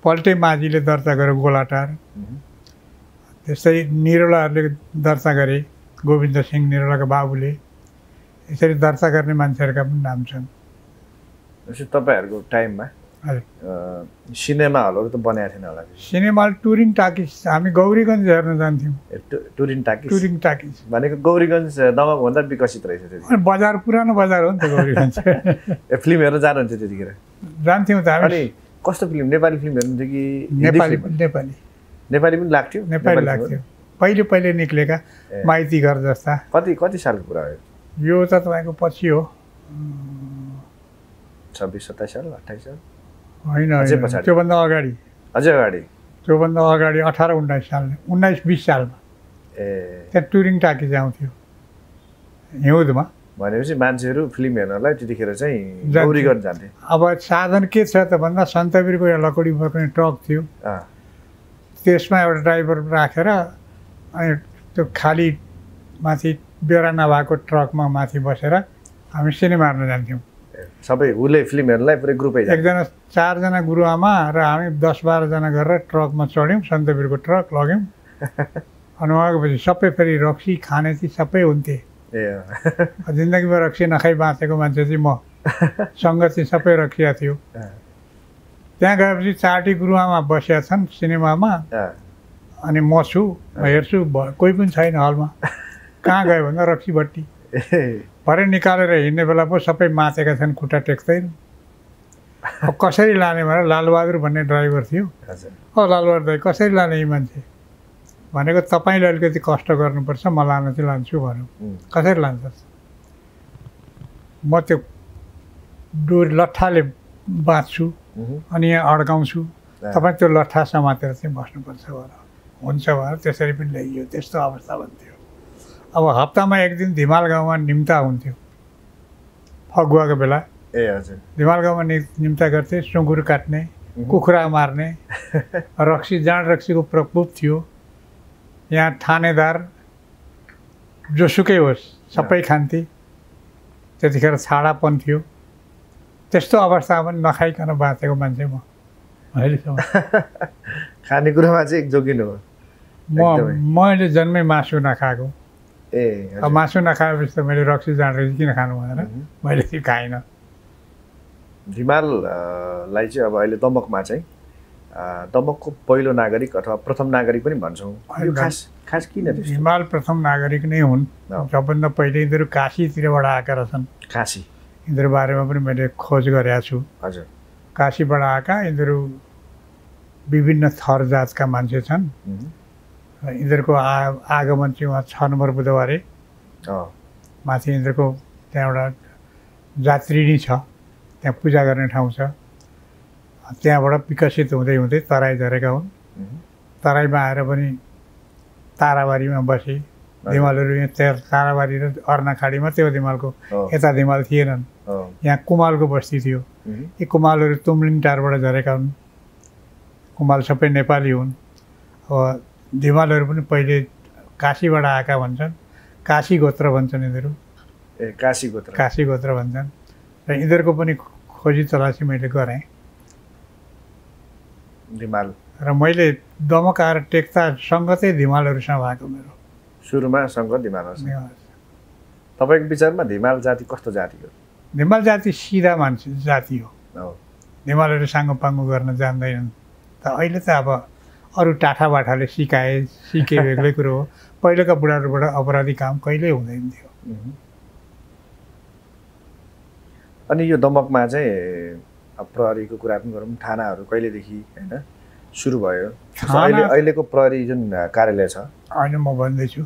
पल्टे माझीले दर्ता गरे गोलाटार। त्यस्तै निरौलाहरूले दर्ता गरे, गोविन्द सिंह निरौलाका बाबुले। यसरी दर्ता गर्ने मान्छेहरूका पनि नाम छन्। तपाईँहरूको टाइममा सिनेमा हलहरू त बनाएको थिएन होला? सिनेमा हल टुरिङ टाकिज, हामी गौरीगञ्ज हेर्न जान्थ्यौँ। टुरिङ टाकिज भनेको गौरीगञ्ज दमकभन्दा विकसित रहेछ त्यो बजार, पुरानो बजार हो नि त गौरीगञ्ज। फिल्म हेर्न जानुहुन्थ्यो त्यतिखेर? जान्थ्यौँ त हामी। कस्तो फिल्म? नेपाली फिल्म हेर्नुहुन्थ्यो कि? नेपाली पनि लाग्थ्यो। नेपाली लाग्थ्यो। पहिले पहिले निक्लेका माइती घर जस्ता। कति सालको कुरा हो यो त तपाईँको पछि हो 26-27 साल 28 साल होइन, त्योभन्दा अगाडि, अझै अगाडि, त्योभन्दा अगाडि 18-19 साल 19-20 सालमा त्यहाँ टुरिङ टाकिज आउँथ्यो हिउँदमा। भनेपछि मान्छेहरू फिल्म हेर्नलाई त्यतिखेर चाहिँ गौरी गर्न जान्थे। अब साधन के छ त भन्दा सन्तवीरको एउटा लकडी बोक्ने ट्रक थियो, त्यसमा एउटा ड्राइभर राखेर अनि त्यो खाली माथि बेरा नभएको ट्रकमा माथि बसेर हामी सिनेमा हेर्न जान्थ्यौँ। सबै उसले फिल्म हेर्नलाई पुरै ग्रुपै एकजना 4जना गुरुआमा र हामी 10-12जना गरेर ट्रकमा चढ्यौँ, सन्तवीरको ट्रक लग्यौँ। अनि उहाँको सबै फेरि रक्सी खाने चाहिँ सबै हुन्थे। जिन्दगीमा रक्सी नखाइ बाँचेको मान्छे चाहिँ म, सङ्गत चाहिँ सबै रक्सिया थियो। त्यहाँ गएपछि 4टी गुरुआमा बसेका छन् सिनेमामा अनि म छु, म हेर्छु, कोही पनि छैन हलमा। कहाँ गयो भन्दा रक्सी भट्टी भरे निकालेर हिँड्ने बेला पो सबै माथेका छन्, खुट्टा टेक्दैन। अब कसरी लाने भनेर लालबहादुर भन्ने ड्राइभर थियो। लालबहादुर दाइ कसरी लाने यी मान्छे भनेको, तपाईँले अलिकति कष्ट गर्नुपर्छ, म लान चाहिँ लान्छु भन्यो। कसरी लान्छ? म त्यो डोरी लट्ठाले बाँध्छु अनि यहाँ अड्काउँछु, तपाईँ त्यो लट्ठा समातेर चाहिँ बस्नुपर्छ भनेर। हुन्छ भनेर त्यसरी पनि ल्याइयो। त्यस्तो अवस्था भन्थ्यो। अब हप्तामा एक दिन धिमाल गाउँमा निम्ता हुन्थ्यो फगुवाको बेला। धिमाल गाउँमा निम्ता गर्थे, सुँगुर काट्ने, कुखुरा मार्ने, रक्सी जाँड रक्सीको प्रकोप थियो। यहाँ थानेदार जोसुकै होस् सबै खान्थे। त्यतिखेर छाडापन थियो। त्यस्तो अवस्थामा पनि नखाइकन बाँचेको मान्छे म अहिलेसम्म। खानेकुरामा चाहिँ एक जोगिनु हो। मैले जन्मै मासु नखाएको। अब मासु नखाएपछि त मैले रक्सी जाँड किन खानु भनेर मैले चाहिँ खाइनँ। धिमाललाई चाहिँ अब अहिले दमकमा चाहिँ दमकको पहिलो नागरिक अथवा प्रथम नागरिक पनि भन्छौँ। यो खास किन? हिमाल प्रथम नागरिक नै हुन्। सबभन्दा पहिले यिनीहरू काशीतिरबाट आएका रहेछन्। काशी यिनीहरू बारेमा पनि मैले खोज गरेको छु। हजुर, काशीबाट आएका यिनीहरू विभिन्न थर जातका मान्छे छन्। यिनीहरूको आगमन चाहिँ उहाँ 6 नम्बर बुधबारे माथि यिनीहरूको त्यहाँ एउटा जात्रिनी छ, त्यहाँ पूजा गर्ने ठाउँ छ। त्यहाँबाट विकसित हुँदै हुँदै तराई झरेका हुन्। तराईमा आएर पनि ताराबारीमा बसे। धिमालहरू यहाँ ताराबारी र अर्नाखाडीमा त्यो धिमालको यता धिमाल थिएनन्। यहाँ कुमालको बस्ती थियो। यी कुमालहरू तुमलिङ टारबाट झरेका हुन्। कुमाल सबै नेपाली हुन्। अब धिमालहरू पनि पहिले काशीबाट आएका भन्छन्। काशी गोत्र भन्छन् यिनीहरू। काशी गोत्र भन्छन्। र यिनीहरूको पनि खोजी तलासी मैले गरेँ। धिमाल र मैले दमक आएर टेक्दा सङ्गतै धिमालहरूसँग भएको मेरो। सुरुमा सङ्गत धिमालहरूसँग। तपाईँको विचारमा धिमाल जाति कस्तो जाति हो? धिमाल जाति सिधा मान्छे जाति हो। धिमालहरू साङ्गोपाङ्गो गर्न जान्दैनन्। त अहिले त अब अरू टाठाबाठाले सिके बेग्लै कुरो हो। पहिलेका बुढाहरूबाट अपराधी काम कहिल्यै हुँदैन थियो। अनि यो दमकमा चाहिँ प्रहरीको कुरा पनि गरौँ। थानाहरू कहिलेदेखि होइन सुरु भयो? अहिलेको प्रहरी जुन कार्यालय छ, अहिले म भन्दैछु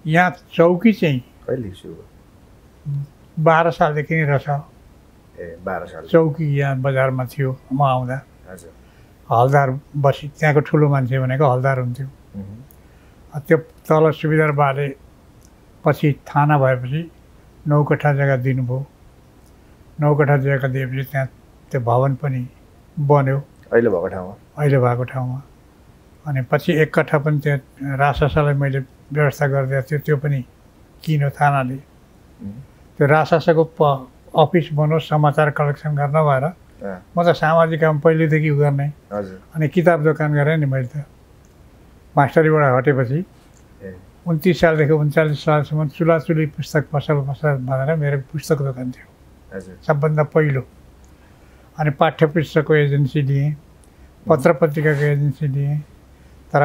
यहाँ चौकी चाहिँ कहिले सुरु भयो? 12 सालदेखि नै रहेछ। 12 साल चौकी यहाँ बजारमा थियो म आउँदा। हजुर, हलदार बसी त्यहाँको ठुलो मान्छे भनेको हलदार हुन्थ्यो। त्यो तल सुविधार बाले पछि थाना भएपछि 9 कट्ठा जग्गा दिनुभयो। 9 कट्ठा जग्गा दिएपछि त्यहाँ त्यो भवन पनि बन्यो अहिले भएको ठाउँमा। अनि पछि 1 कट्ठा पनि त्यहाँ राजशासनलाई मैले व्यवस्था गरिदिएको थियो। त्यो पनि किन्यो थानाले। त्यो राजशासनको अफिस बनोस्, समाचार कलेक्सन गर्न भएर म त सामाजिक काम पहिलेदेखि गर्ने। अनि किताब दोकान गरेँ नि मैले त। मास्टरीबाट हटेपछि 29 सालदेखि 39 सालसम्म चुलाचुली पुस्तक पसल भनेर मेरो पुस्तक दोकान थियो सबभन्दा पहिलो। अनि पाठ्य पुस्तकको एजेन्सी लिएँ, पत्र पत्रिकाको एजेन्सी लिएँ। तर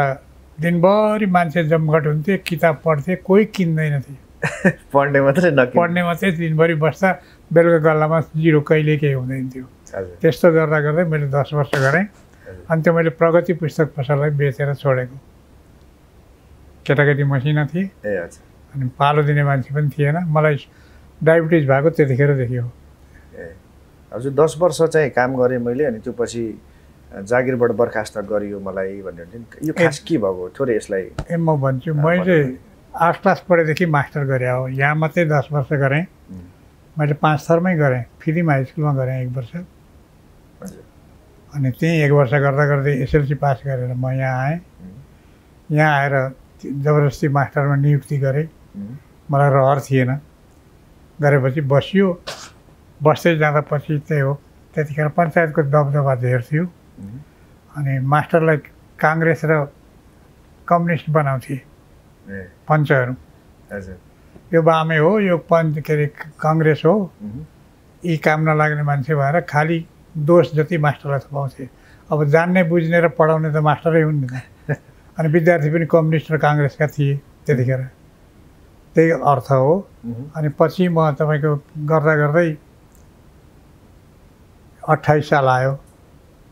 दिनभरि मान्छे जमघट हुन्थे, किताब पढ्थे, कोही किन्दैन थियो। पढ्ने मात्रै दिनभरि बस्दा बेलुका गल्लामा जिरो कहिले केही हुँदैन थियो। त्यस्तो गर्दा गर्दै मैले 10 वर्ष गरेँ। अनि त्यो मैले प्रगति पुस्तक पसललाई बेचेर छोडेको। केटाकेटी मसिना थिए ए हजुर अनि पालो दिने मान्छे पनि थिएन। मलाई डायबिटिज भएको त्यतिखेरदेखि हो। ए हजुर 10 वर्ष चाहिँ काम गरेँ मैले अनि त्यो पछि जागिरबाट बर्खास्त गरियो मलाई भन्ने यो खास के भएको थोरै यसलाई म भन्छु मैले 8 क्लास पढेदेखि मास्टर गरेँ हो। यहाँ मात्रै 10 वर्ष गरेँ। मैले 5 थरमै गरेँ। फिल्म हाई स्कुलमा गरेँ 1 वर्ष अनि त्यहीँ 1 वर्ष गर्दा गर्दै एसएलसी पास गरेर म यहाँ आएँ। यहाँ आएर जबरजस्ती मास्टरमा नियुक्ति गरेँ। मलाई रहर थिएन। गरेपछि बसियो। बस्दै जाँदा पछि त्यही हो त्यतिखेर पञ्चायतको दबदबा धेर थियो अनि मास्टरलाई काङ्ग्रेस र कम्युनिस्ट बनाउँथे पञ्चहरू। हजुर यो बामे हो यो के अरे काङ्ग्रेस हो यी काम नलाग्ने मान्छे भएर खालि दोष जति मास्टरलाई थपाउँथे। अब जान्ने बुझ्ने र पढाउने त मास्टरै हुन् नि त। अनि विद्यार्थी पनि कम्युनिस्ट र काङ्ग्रेसका थिए त्यतिखेर। त्यही अर्थ हो। अनि पछि म तपाईँको गर्दा गर्दै 28 साल आयो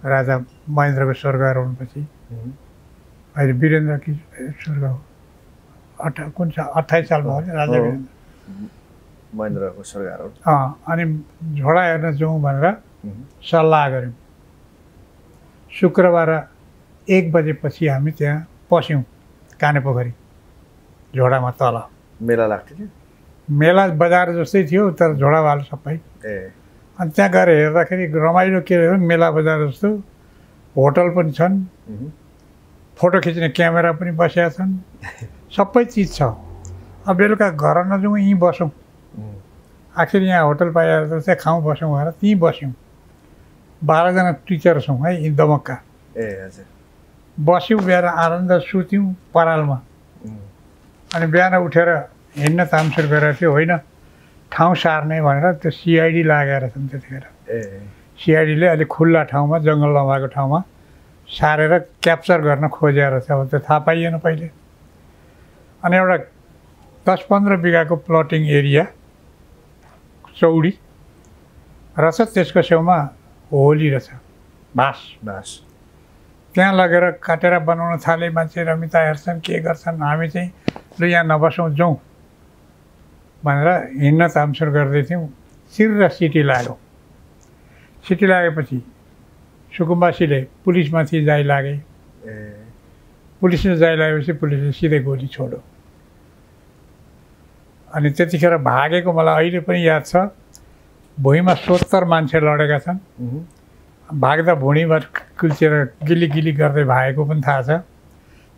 राजा महेन्द्रको स्वर्ग आरोहणपछि। अहिले वीरेन्द्र कि स्वर्ग हो कुन 28 साल भयो राजा वीरेन्द्र महेन्द्रको स्वर्ग आरोहण। अनि झोडा हेर्न जाउँ भनेर सल्लाह गऱ्यौँ। शुक्रबार 1 बजेपछि हामी त्यहाँ पस्यौँ कानेपोखरी झोडामा तल। मेला लाग्थ्यो कि मेला बजार जस्तै थियो तर झोडावाल सबै। अनि त्यहाँ गएर हेर्दाखेरि रमाइलो के हो मेला बजार जस्तो होटल पनि छन् फोटो खिच्ने क्यामेरा पनि बसेका छन् सबै चिज छ। अब बेलुका घर नजाउँ यहीँ बसौँ आखिर यहाँ होटल पाएर चाहिँ खाउँ बसौँ भनेर त्यहीँ बस्यौँ। 12 जना टिचर छौँ है यी दमकका। ए हजुर बस्यौँ बिहान आनन्द सुत्यौँ परालमा। अनि बिहान उठेर हिँड्न तामसुर गरेर थियो होइन ठाउँ सार्ने भनेर त्यो सिआइडी लागेर छन् त्यतिखेर। सिआइडीले अलिक खुल्ला ठाउँमा जङ्गल नभएको ठाउँमा सारेर क्याप्चर गर्न खोजेर छ। अब त्यो थाहा पाइएन पहिले। अनि एउटा 10-15 बिघाको प्लटिङ एरिया चौडी रहेछ त्यसको छेउमा होली रहेछ बाँस। त्यहाँ लगेर काटेर बनाउन थाले मान्छे रमिता हेर्छन् के गर्छन्। हामी चाहिँ लु यहाँ नबसौँ जाउँ भनेर हिँड्न तामसुर गर्दै थियौँ। सिर सिटी लाग्यो। सिटी लागेपछि सुकुम्बासीले पुलिसमाथि जाइ लागे। पुलिसले जाइ लागेपछि पुलिसले सिधै गोली छोड्यो। अनि त्यतिखेर भागेको मलाई अहिले पनि याद छ। भुइँमा 70 मान्छे लडेका छन्। भाग्दा भुँडीमा कुल्चेर गिली गिली गर्दै भागेको पनि थाहा छ।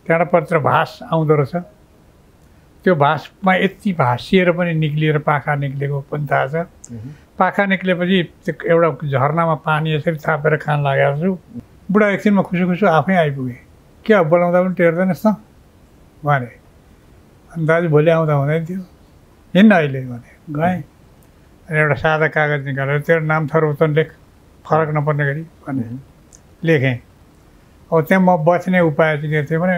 त्यहाँबाट पत्र भास आउँदो रहेछ। त्यो भासमा यति भासिएर पनि निक्लिएर पाखा निक्लेको पनि थाहा छ। पाखा निक्लेपछि त्यो एउटा झरनामा पानी यसरी थापेर खान लागेको छु। बुढा एकछिनमा खुसु आफै आइपुगे। क्या बोलाउँदा पनि टेर्दैनस् त भने। अनि दाजु भोलि आउँदा हुँदैन थियो हिँड्न अहिले भने गएँ। अनि एउटा सादा कागज निकालेर तेरो नाम थरो त लेख फरक नपर्ने गरी भने लेखेँ। अब त्यहाँ म बच्ने उपाय चाहिँ के थियो भने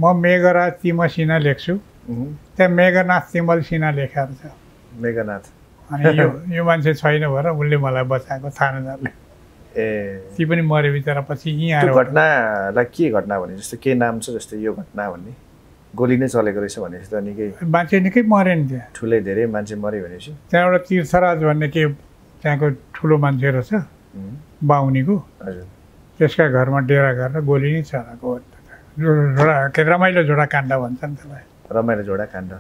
म मेघराज तिमल सिन्हा लेख्छु। त्यहाँ मेघनाथ तिमल सिन्हा लेखेर छ मेघनाथ। अनि यो मान्छे छैन भएर उसले मलाई बचाएको थानेदारले। ती पनि मरे बिचरा पछि यहीँ आएर। घटनालाई के घटना भने जस्तो के नाम छ जस्तो यो घटना भन्ने गोली नै चलेको रहेछ भनेपछि त निकै मान्छे निकै मरे नि त्यहाँ। ठुलै धेरै मान्छे मऱ्यो भनेपछि त्यहाँ एउटा तीर्थराज भन्ने के त्यहाँको ठुलो मान्छे रहेछ बाहुनीको। त्यसका घरमा डेरा गरेर गोली नै चलाएको झोडा के रमाइलो झोडा काण्ड भन्छन् त्यसलाई। रमाइलो झोडा काण्ड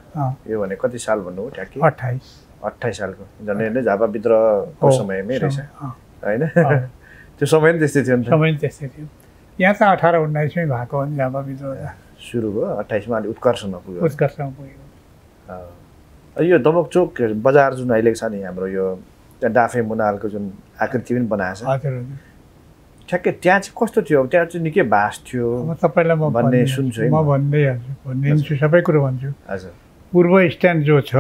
यो भने कति साल भन्नुभयो ठ्याक्कै? 28 सालको झन्डै झापा विद्रोहको समयमै रहेछ होइन? त्यो समय पनि त्यस्तै थियो नि त। समय पनि त्यस्तै थियो। यहाँ त 18-19मै भएको हो नि झापा विद्रोह सुरु भयो। 28मा अलिक उत्कर्षमा पुग्यो। यो दमक चोक बजार जुन अहिले छ नि हाम्रो यो डाफे मुनालको जुन आकृति पनि बनाएको छ ठ्याक्कै त्यहाँ चाहिँ कस्तो थियो? त्यहाँ चाहिँ निकै भास थियो तपाईँलाई म भन्ने सुन्छु है। म भनिदिन्छु सबै कुरो भन्छु। हजुर पूर्व स्ट्यान्ड जो छ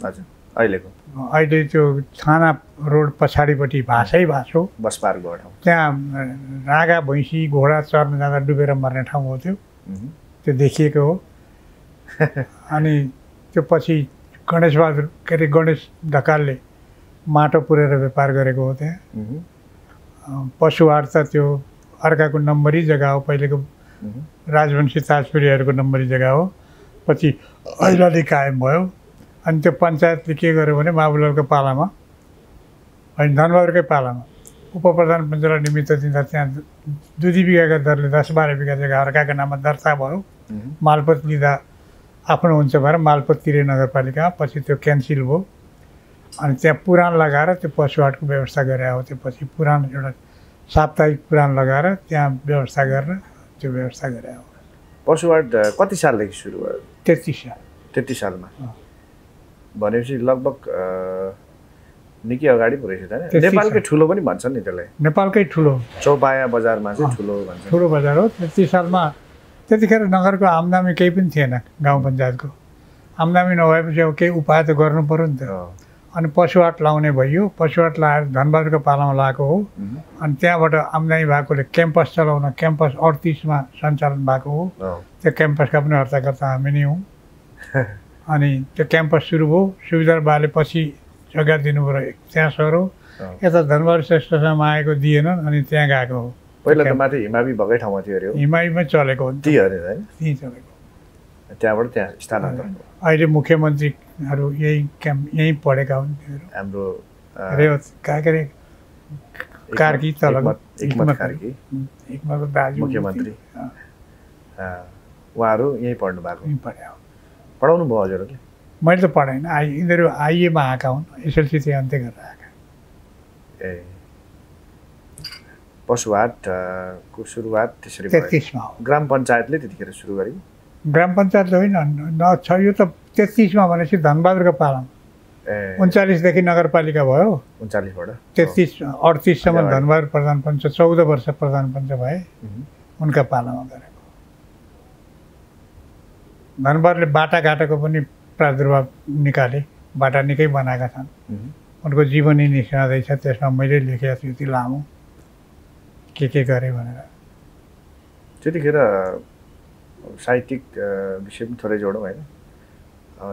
हजुर अहिलेको अहिले त्यो थाना रोड पछाडिपट्टि भाषै भाष हो। बस पार्क भयो ठाउँ। त्यहाँ रागा भैँसी घोडा चर्न जाँदा डुबेर मर्ने ठाउँ हो त्यो देखिएको हो। अनि त्यो पछि गणेशबहादुर के अरे गणेश ढकालले माटो पुरेर व्यापार गरेको हो त्यहाँ। पशुहाट त त्यो अर्काको नम्बरी जग्गा हो पहिलेको राजवंशी ताजपुरीहरूको नम्बरी जग्गा हो। पछि ऐलले कायम भयो। अनि त्यो पञ्चायतले के गर्यो भने बाबुलालको पालामा होइन धनबहादुरकै पालामा उपप्रधान पञ्चायतलाई निमित्त दिँदा त्यहाँ 2 बिघाका दरले 10-12 बिघा जग्गा अर्काको नाममा दर्ता भयो। मालपोत लिँदा आफ्नो हुन्छ भनेर मालपोत तिरे नगरपालिकामा पछि त्यो क्यान्सिल भयो। अनि त्यहाँ पुराण लगाएर त्यो पशुहाटको व्यवस्था गरे हो। त्यो पछि पुराण एउटा साप्ताहिक पुराण लगाएर त्यहाँ व्यवस्था गरेर त्यो व्यवस्था गरे हो। पशुहाट कति सालदेखि सुरु भयो? 33 साल। 33 सालमा भनेपछि लगभग निकै अगाडि पो रहेछ त। नेपालकै ठुलो पनि भन्छन् नि त्यसलाई। नेपालकै ठुलो चौपाया बजारमा चाहिँ ठुलो भन्छ। ठुलो बजार हो। 33 सालमा त्यतिखेर नगरको आम्दानी केही पनि थिएन। गाउँ पञ्चायतको आम्दानी नभएपछि अब केही उपाय त गर्नु पर्यो नि त। अनि पशुहाट लाउने भइयो। पशुहाट लाएर धनबहादुरको पालामा लगाएको हो। अनि त्यहाँबाट आम्दानी भएकोले क्याम्पस चलाउन क्याम्पस 38मा सञ्चालन भएको हो। त्यो क्याम्पसका पनि हर्ताकर्ता हामी नै हौँ। अनि त्यो क्याम्पस सुरु भयो। सुविधा बाले पछि जग्गा दिनु पऱ्यो त्यहाँ सरो। यता धनबहादुर श्रेष्ठसम्म आएको दिएन। अनि त्यहाँ गएको हो। पहिला त माथि हिमावी भएकै ठाउँमा थियो अरे। हिमावीमा चलेको हो। त्यही अरे है। त्यहीँ चलेको। त्यहाँबाट त्यहाँ स्थानान्तरण। अहिले मुख्यमन्त्रीहरू यहीँ पढेका हुन्। हाम्रो रेवत काके कार्की तलको एकमत कार्की दाजु मुख्यमन्त्री उहाँहरू यहीँ पढ्नु भएको। पढाउनु भयो हजुरहरूले? मैले त पढाइनँ। यिनीहरू आइएमा आएका हुन्। एसएलसी चाहिँ अन्त्य गरेर आएका। ए पशुहाटको सुरुवात त्यसरी 33मा हो। ग्राम पञ्चायतले त्यतिखेर सुरु गरे। ग्राम पञ्चायतले होइन छ यो त 33मा भनेपछि धनबहादुरको पालामा 39 देखि नगरपालिका भयो। 39बाट 33 38सम्म धनबहादुर प्रधान पञ्च 14 वर्ष प्रधान पञ्च भए। उनका पालामा गरेको। धनबहादुरले बाटाघाटाको पनि प्रादुर्भाव निकाले। बाटा निकै बनाएका छन्। उनको जीवनी निस्कँदैछ। त्यसमा मैले लेखेको छु यति लामो के गरेँ भनेर। त्यतिखेर साहित्यिक विषय पनि थोरै जोडौँ होइन।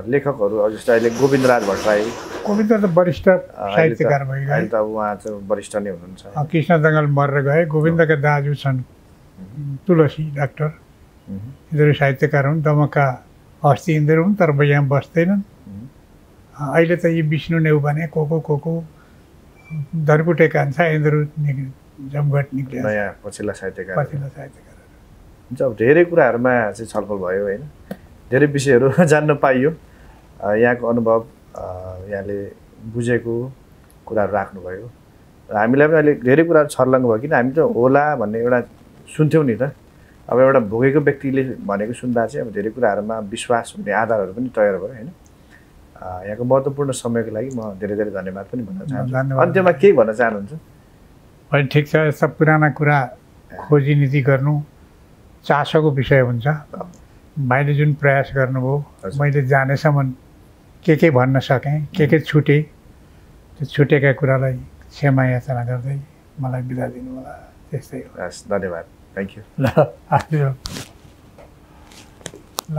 लेखकहरू जस्तै अहिले गोविन्दराज भट्टराई। गोविन्द त वरिष्ठ साहित्यकार भइगए। अहिले त उहाँ चाहिँ वरिष्ठ नै हुनुहुन्छ। कृष्ण दङ्गल मरेर गए। गोविन्दका दाजु छन् तुलसी डाक्टर। यिनीहरू साहित्यकार हुन्। दमकका हस्ती यिनीहरू हुन् तर यहाँ बस्दैनन्। अहिले त यी विष्णु नेउपाने को धनकुटे कान्छा यिनीहरू जमघट निक्ले नयाँ पछिल्ला साहित्यकार। हुन्छ। अब धेरै कुराहरूमा चाहिँ छलफल भयो होइन। धेरै विषयहरू जान्न पाइयो। यहाँको अनुभव यहाँले बुझेको कुराहरू राख्नुभयो। हामीलाई पनि अहिले धेरै कुराहरू छर्लङ्ग भयो। किन हामी त होला भन्ने एउटा सुन्थ्यौँ नि त। अब एउटा भोगेको व्यक्तिले भनेको सुन्दा चाहिँ अब धेरै कुराहरूमा विश्वास हुने आधारहरू पनि तयार भयो होइन। यहाँको महत्त्वपूर्ण समयको लागि म धेरै धेरै धन्यवाद पनि भन्न चाहन्छु। अन्त्यमा केही भन्न चाहनुहुन्छ? होइन ठिक छ। सब पुराना कुरा खोजी नीति गर्नु चासोको विषय हुन्छ। भाइले जुन प्रयास गर्नुभयो मैले जानेसम्म के भन्न सकेँ के छुटेँ त्यो छुटेका कुरालाई क्षमा याचना गर्दै मलाई बिदा दिनु होला। त्यस्तै हो। धन्यवाद। Thank you. ल